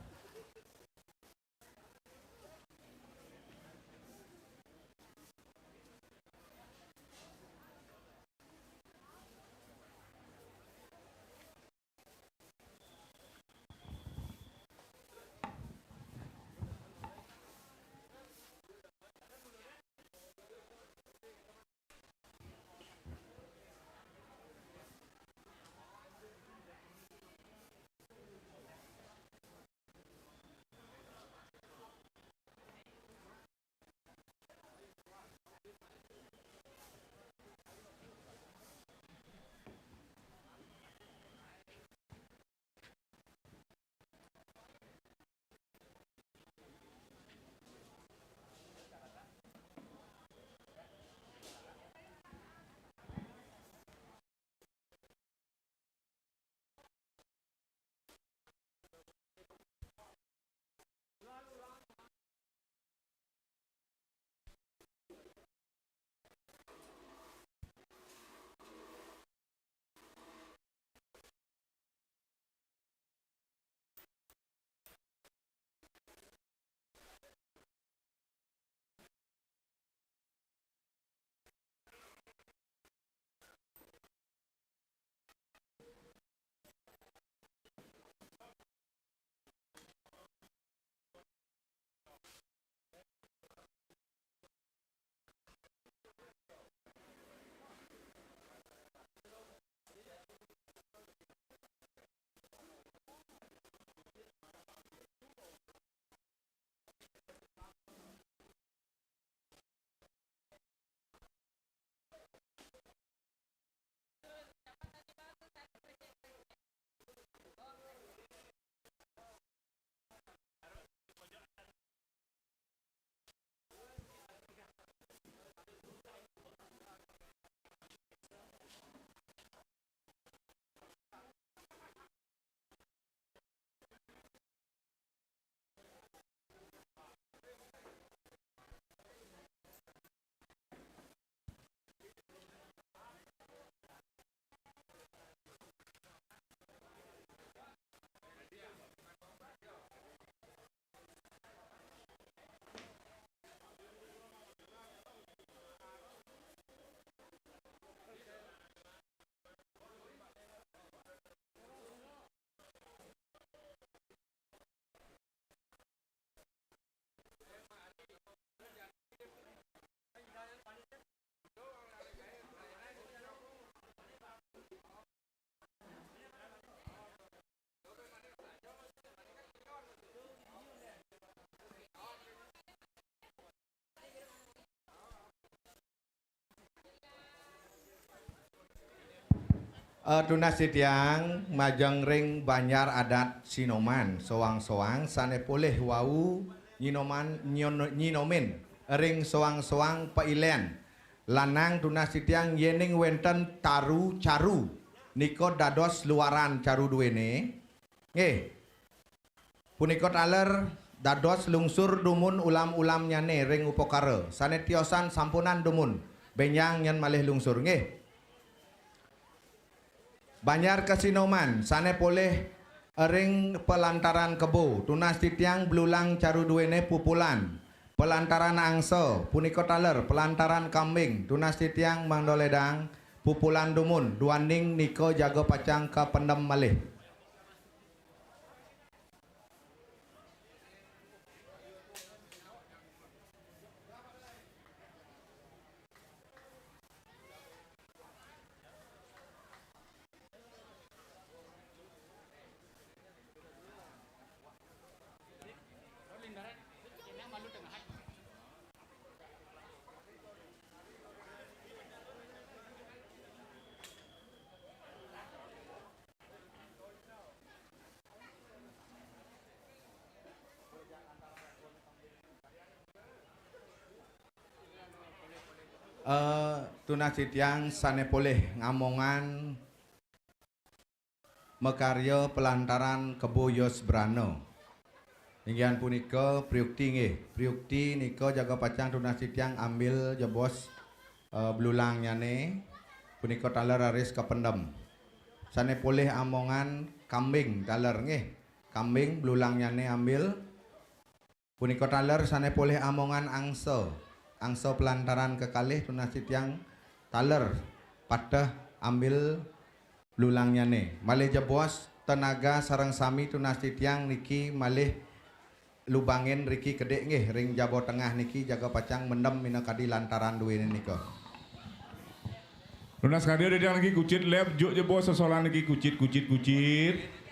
Eh, tunas titiang majeng ring banjar adat Sinoman, soang-soang sané polih wau nyinoman, nyon-, nyinomin ring soang-soang pailén. Lanang tunas titiang yéning wénten taru caru, nika dados luaran caru duéné. Nggih. Punika taler dados lungsur dumun ulam-ulamnyané ring upakara. Sané tiosan sampunang dumun, bénjang nyen malih lungsur. Nggih. Banjar Kasinoman, sané polih ring pelantaran kebo, tunas titiang blulang caru duéné pupulan. Pelantaran angsa, punika taler, pelantaran kambing, tunas titiang mangda lédang, pupulan dumun, duaning nika jaga pacang kapendem malih. Eh, tunas titiang sané polih ngamongan makarya pelantaran kebo Yos Brana. Inggih punika priukti nggih. Priukti nika jaga pacang tunas titiang ambil jebos, eh, blulangnyané punika taler raris kapendem. Sané polih amongan kambing taler nggih. Kambing blulangnyané ambil. Punika taler sané polih amongan angsa. Angsa pelantaran kekalih tunas titiang taler pateh ambil blulangnyané. Malih jebos tenaga sareng sami tunas titiang niki malih lubangin riki kedik nggih ring jaba tengah niki jaga pacang mendem minakadi lantaran duéné nika. Nunas kadi ada niki kucit lep, juk jebos sosolan niki kucit, kucit, kucit.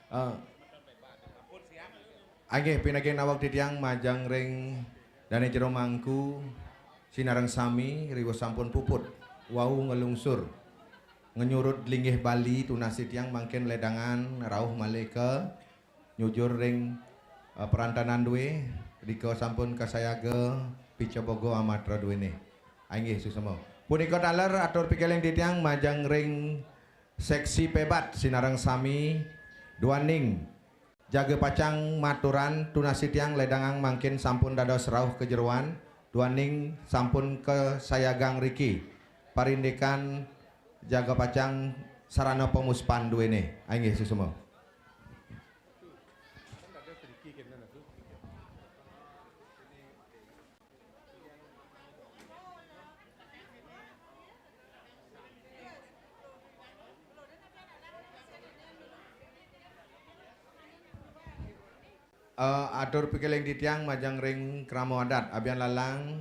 Eh, inggih, pinaging naweg titiang majeng ring Dane Jero Mangku, sinareng sami, riwuh sampun puput wau nglungsur, ngenyurud linggih Bali, tunas titiang mangkin ledangan rauh malih ka nyujur ring, eh, perantanan duwe, rika sampun kasayaga pica boga amatra duwene. Inggih, suksma. Punika taler atur pikiring titiang majeng ring seksi pebat, sinareng sami, duaning jaga pacang maturan, tunas titiang ledangang mangkin sampun dados rauh ka jeroan, duaning sampun kasayagang riki parindikan jaga pacang sarana pamuspan duwene. Inggih, suksma. Eh, atur pikiring titiang majeng ring krama adat, abian lalang,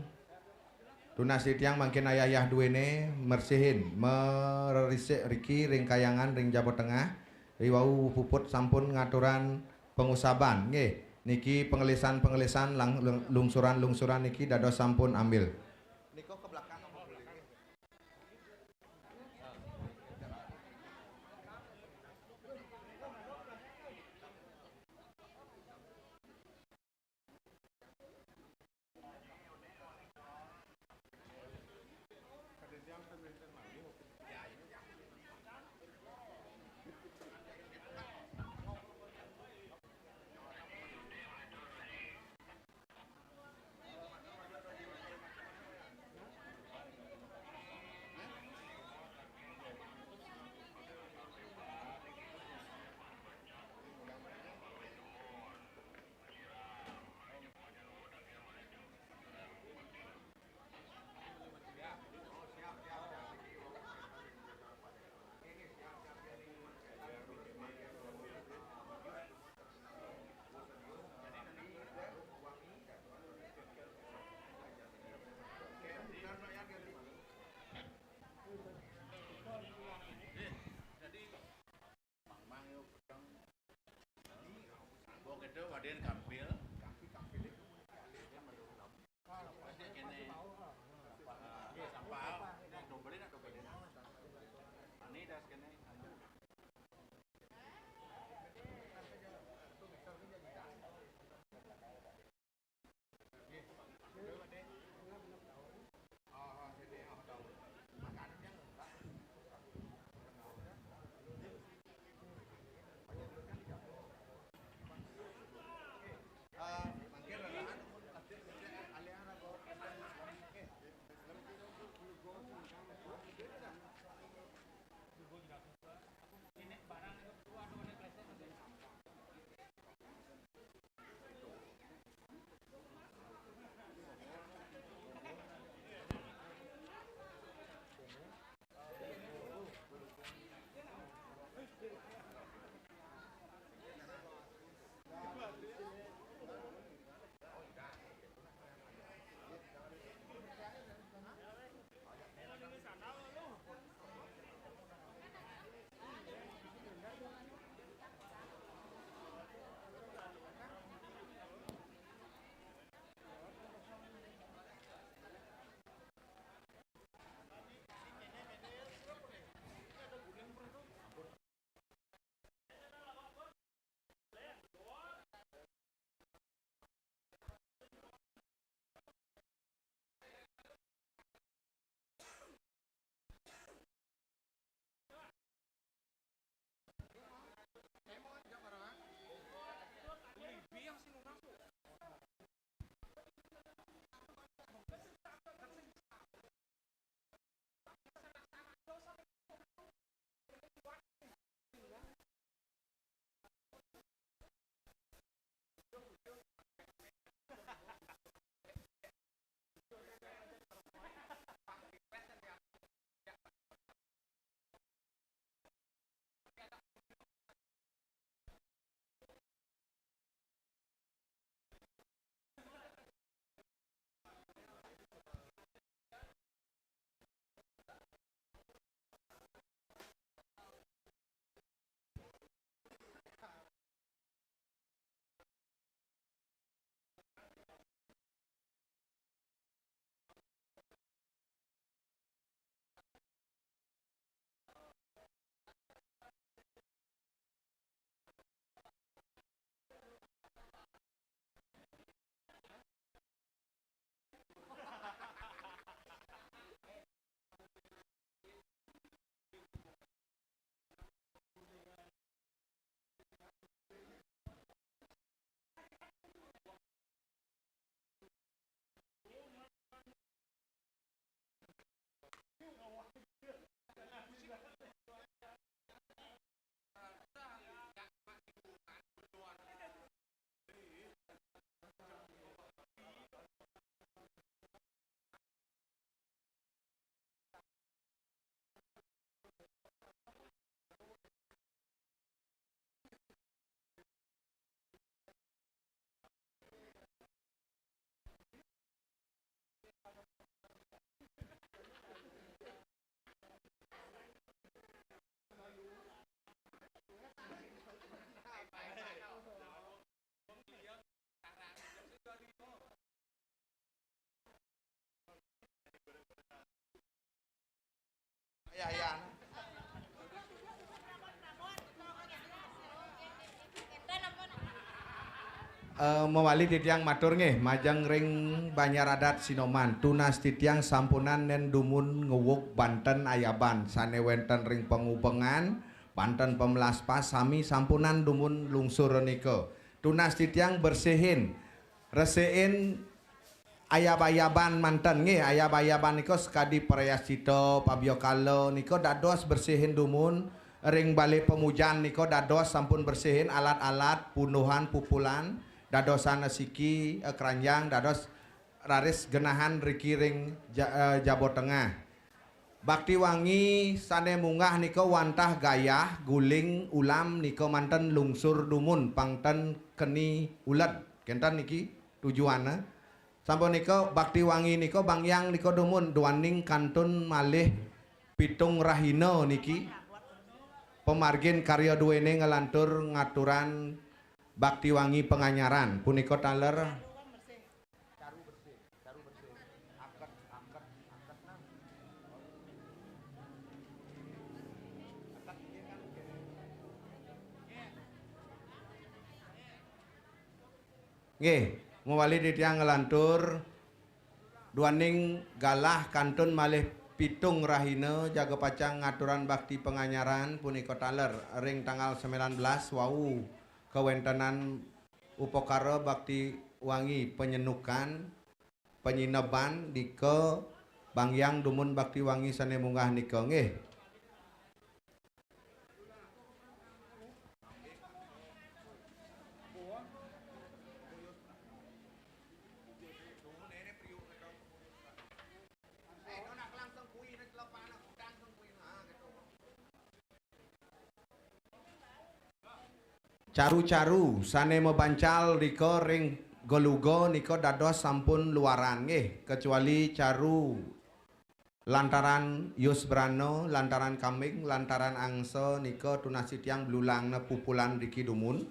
tunas titiang mangkin ayah-ayah duwene mersihin, marerisik riki ring kayangan ring jaba tengah, riwau puput sampun ngaturang pangusaban, nggih. Niki pangelisan-pangelisan lang-, lung-, lungsuran-lungsuran niki dados sampun ambil. Nika ke belakang apa boleh, nggih? Eh, mawali titiang matur nggih, majeng ring Banjar Adat Sinoman. Tunas titiang sampunang nén dumun ngewug banten ayaban sané wénten ring pangubengan, banten pamelaspas, sami sampunang dumun lungsur nika. Tunas titiang bersihin, resikin ayab-ayaban manten nggih, ayab-ayaban nika sakadi prayascita, pabyakala nika dados bersihin dumun, ring balé pamujan nika dados sampun bersihin alat-alat, punduhan, pupulan, dadosang siki, eh, kranjang, dados raris genahang riki ring ja-, eh, jaba tengah. Bakti wangi sané munggah nika wantah gayah, guling, ulam nika manten lungsur dumun pang ten keni uled. Kénten niki tujuanné. Sapunika bakti wangi nika Bang Hyang nika dumun duaning kantun malih pitung rahina niki. Pamargin karya duéné nglantur ngaturang bakti wangi panganyaran punika taler. Nggih, mawali titiang nglantur duaning galah kantun malih pitung rahina jaga pacang ngaturang bakti panganyaran punika taler ring tanggal sembilan belas wau kawéntenan upakara bakti wangi panyenukan, panyineban nika Bang Hyang dumun bakti wangi sané munggah nika nggih. Caru-caru sané mabancal rika ring geluga nika dados sampun luaran nggih, kecuali caru lantaran yusbrana, lantaran kambing, lantaran angsa nika tunas titiang blulangna pupulan riki dumun.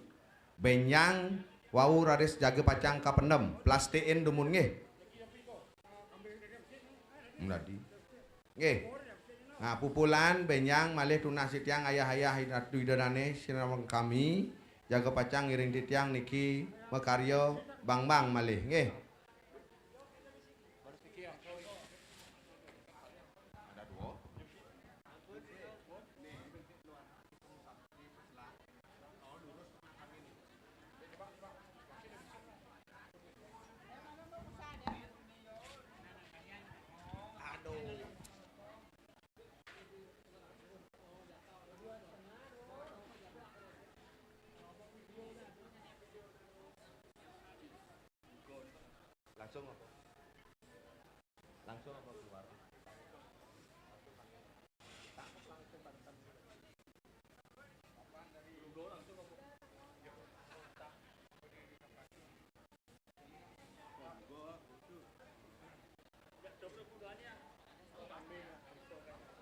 Bénjang wau raris jaga pacang kapendem, plastikin dumun nggih. Nggih. Nah, pupulan, bénjang malih tunas titiang ayah-ayah Ratu Ida Dané sinareng kami, jaga pacang ngiring titiang niki makarya bangbang malih nggih. Langsung apa? Langsung apa keluar?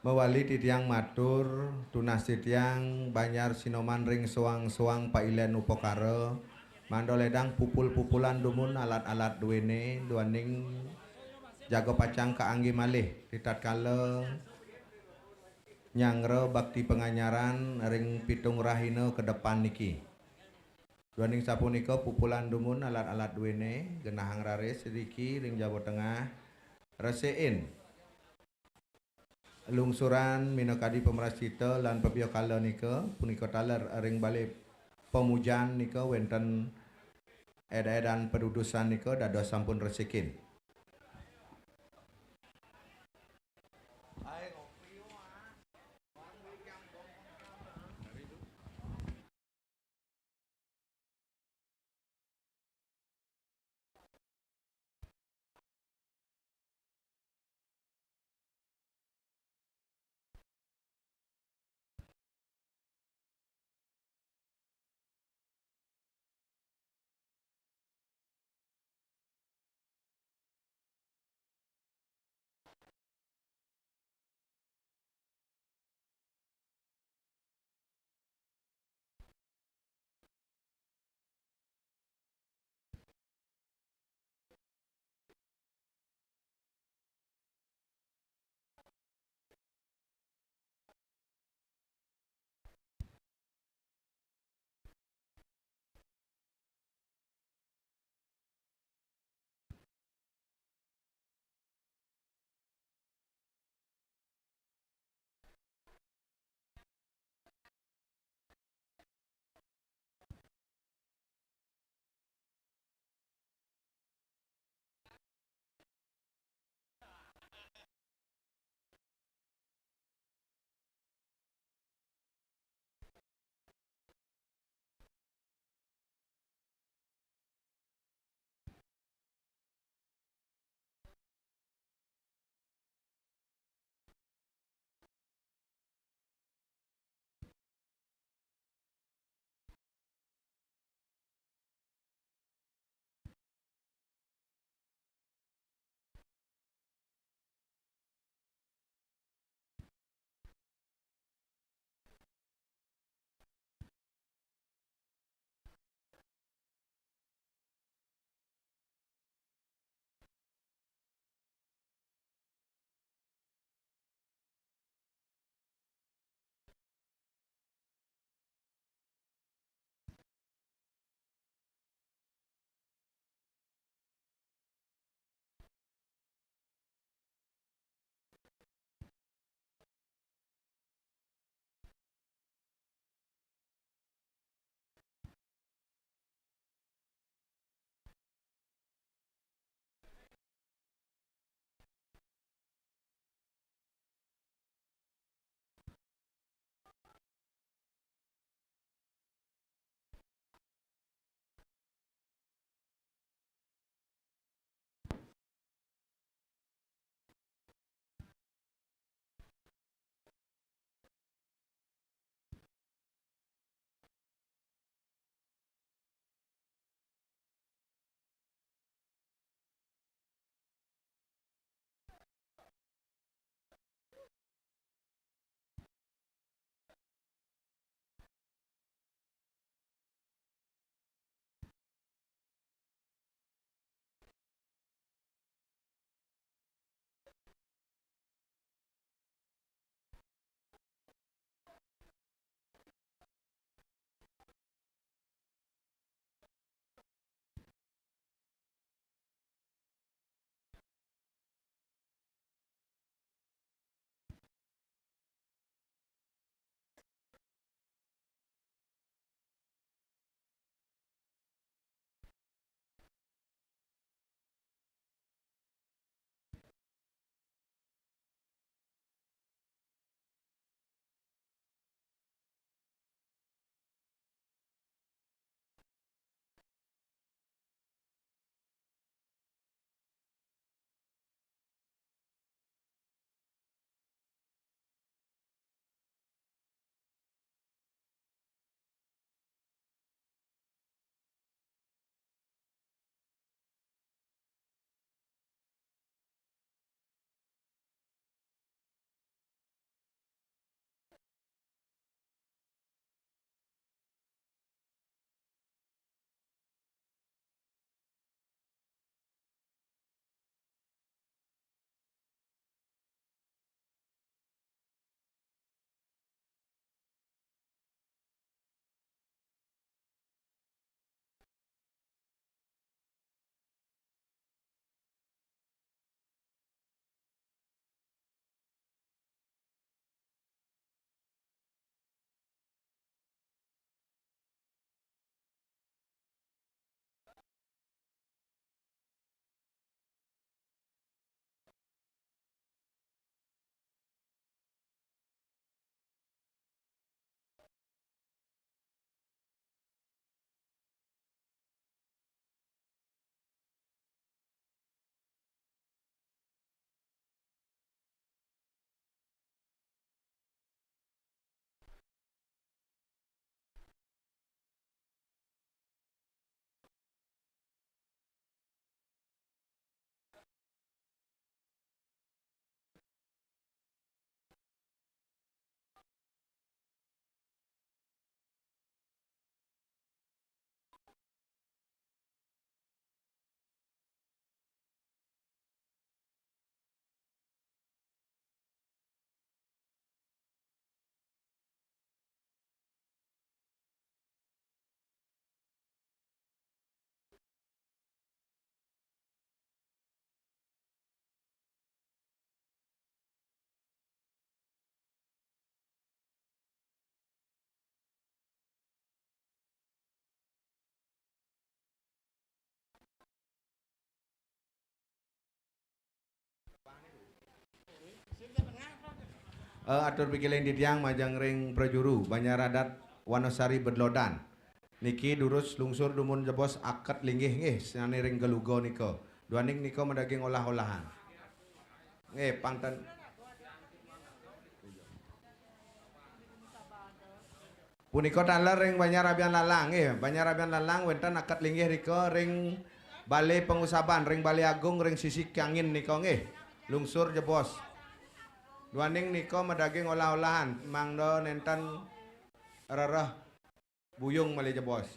Mawali titiang matur, tunas titiang Banjar Sinoman ring soang-soang pailén upakara, mangda lédang pupul-pupulan dumun alat-alat duéné, duaning jaga pacang kaanggé malih, ritatkala nyanggra bakti panganyaran ring pitung rahina ka depan niki. Duaning sapunika pupulan dumun alat-alat duéné, genahang raris riki ring jaba tengah, resikin lungsuran minakadi pamrascita lan pabyakala nika, punika taler ring balé pamujan nika wénten éda-édan padudusan nika dados sampun resikin. Eh, atur pikiling titiang majeng ring prajuru, Banjar Adat Wanasari Bedlodan. Niki durus lungsur dumun jebos akad linggih nggih, sane ring geluga nika. Duaning nika madaging olah-olahan. Nggih, pang ten- Punika taler ring Banjar Abian Lalang, nggih. Banjar Abian Lalang wenten akad linggih rika ring Bale Pangusaban, ring Bale Agung, ring sisi kangin nika, nggih. Lungsur jebos. Duaning nika madaging olah-olahan, mangda nenten rereh buyung malih jebos.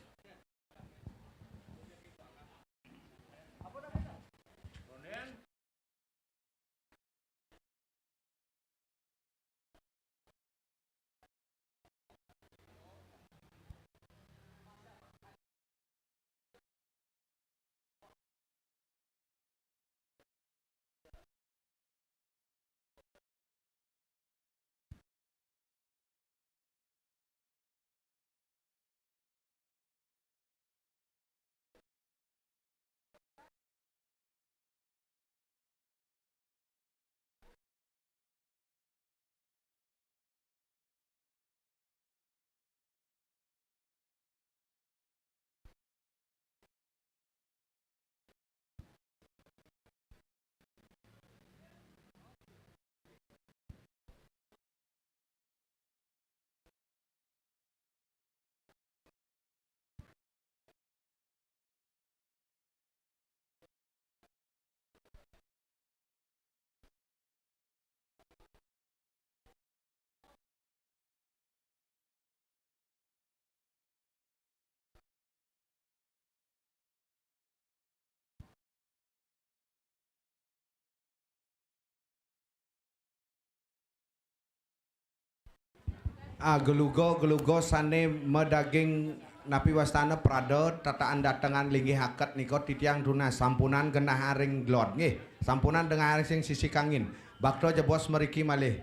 Ah, geluga-geluga sane madaging napi wastana prada tataan datengan linggih akad nika titiang tunas sampunang genah aring glod nggih. Sampunang genah aring sing sisi kangin. Bakta jebos mriki malih.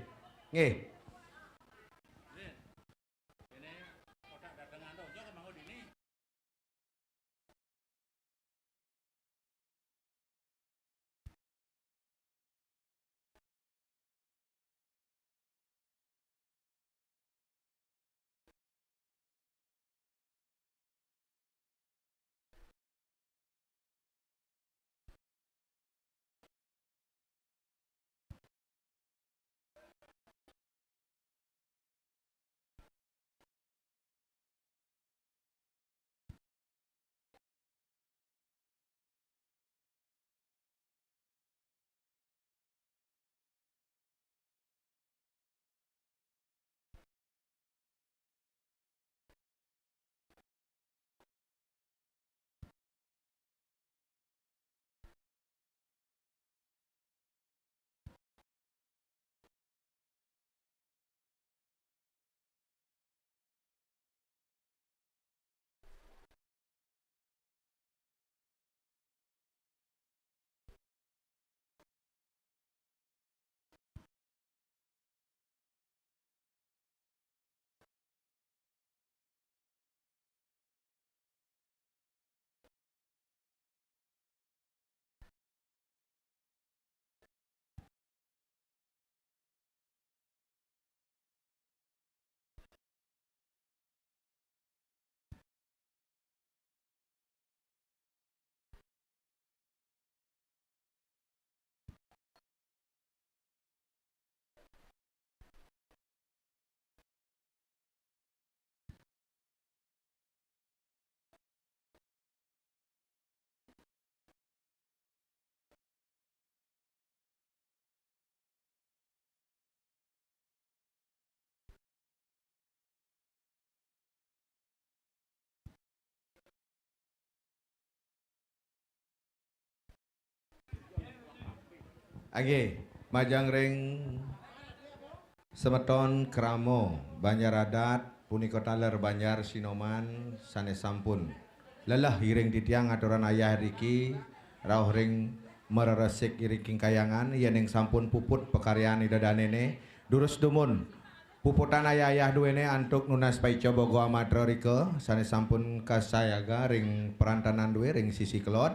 Nggih. Nggih, majeng ring semeton krama Banjar Adat punika taler Banjar Sinoman sane sampun leleh iring titiang aturan ayah riki rauh ring mareresik iring kayangan, yening sampun puput pakaryan Ida danene, durus dumun puputan ayah-ayah duene antuk nunas paica bogo amatra rika sane sampun kasayaga ring perantanan due ring sisi kelod.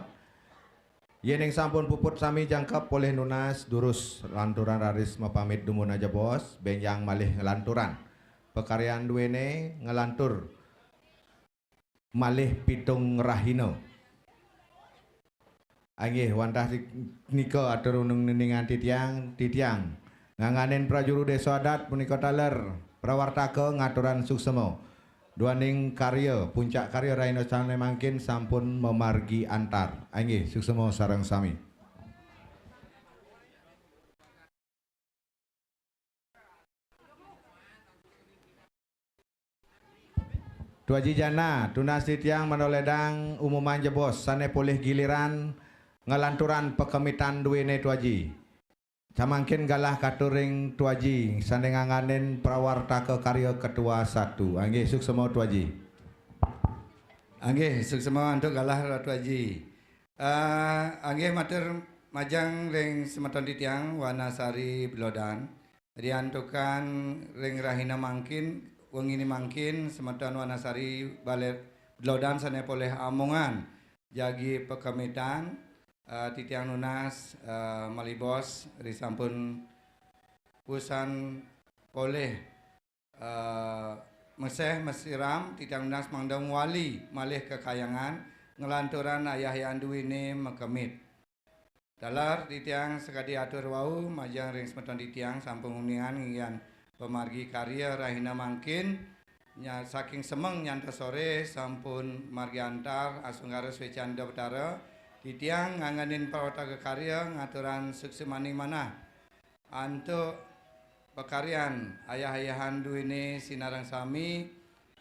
Yéning sampun puput sami jangkep polih nunas durus lanturan raris mapamit dumun ajebos, bénjang malih nglanturang. Pakaryan duéné nglantur malih pitung rahina. Inggih, wantah nika atur uneng nindingan titiang, titiang nganganin prajuru désa adat punika taler prawartaka ngaturang suksema. Duaning karya, puncak karya rahina sané mangkin sampun mamargi antar. Inggih, suksema sareng sami. Tuaji Jana, tunas titiang manoledang umuman jebos sané polih giliran nglanturang pakemitan duéné Tuaji. Samangkin galah katur ring Tuaji sané nganganin prawartaka karya ketua satu. Inggih, suksema Tuaji. Inggih, suksema antuk galah Tuaji. Eh, inggih matur majeng ring semeton titiang Wanasari Belodan. Riantukan ring rahina mangkin, wengine mangkin semeton Wanasari Baler Belodan sané polih amongan jagi pakemitan, eh, titiang nunas, eh, malibos ri sampun pusan polih, eh, meseh masiram titiang nunas mangda wali malih kakayangan nglanturang ayah-ayahan duéné makemit. Taler titiang sakadi atur wau majeng ring semeton titiang sampun uningang inggihan pamargi karya rahina mangkin nya-, saking semeng nyantos soré sampun margi antar asungkara swécan Ida Betara. Titiang nganganin prawartaka karya ngaturang suksemaning manah antuk pakaryan ayah-ayahan duéné sinareng sami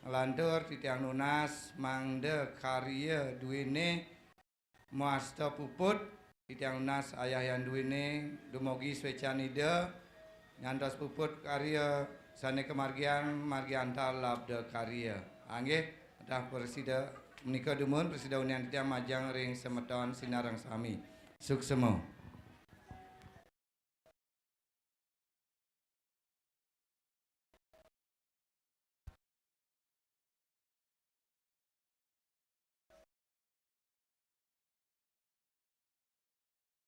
nglantur titiang nunas mangda karya duéné mawasta puput, titiang nunas ayah-ayahan duéné dumugi swécan Ida, nyantos puput karya sané kamargiang margi antar labda karya. Inggih, tah prasida menika dumun, prasida uningang titiang majeng ring semeton sinareng sami. Suksema.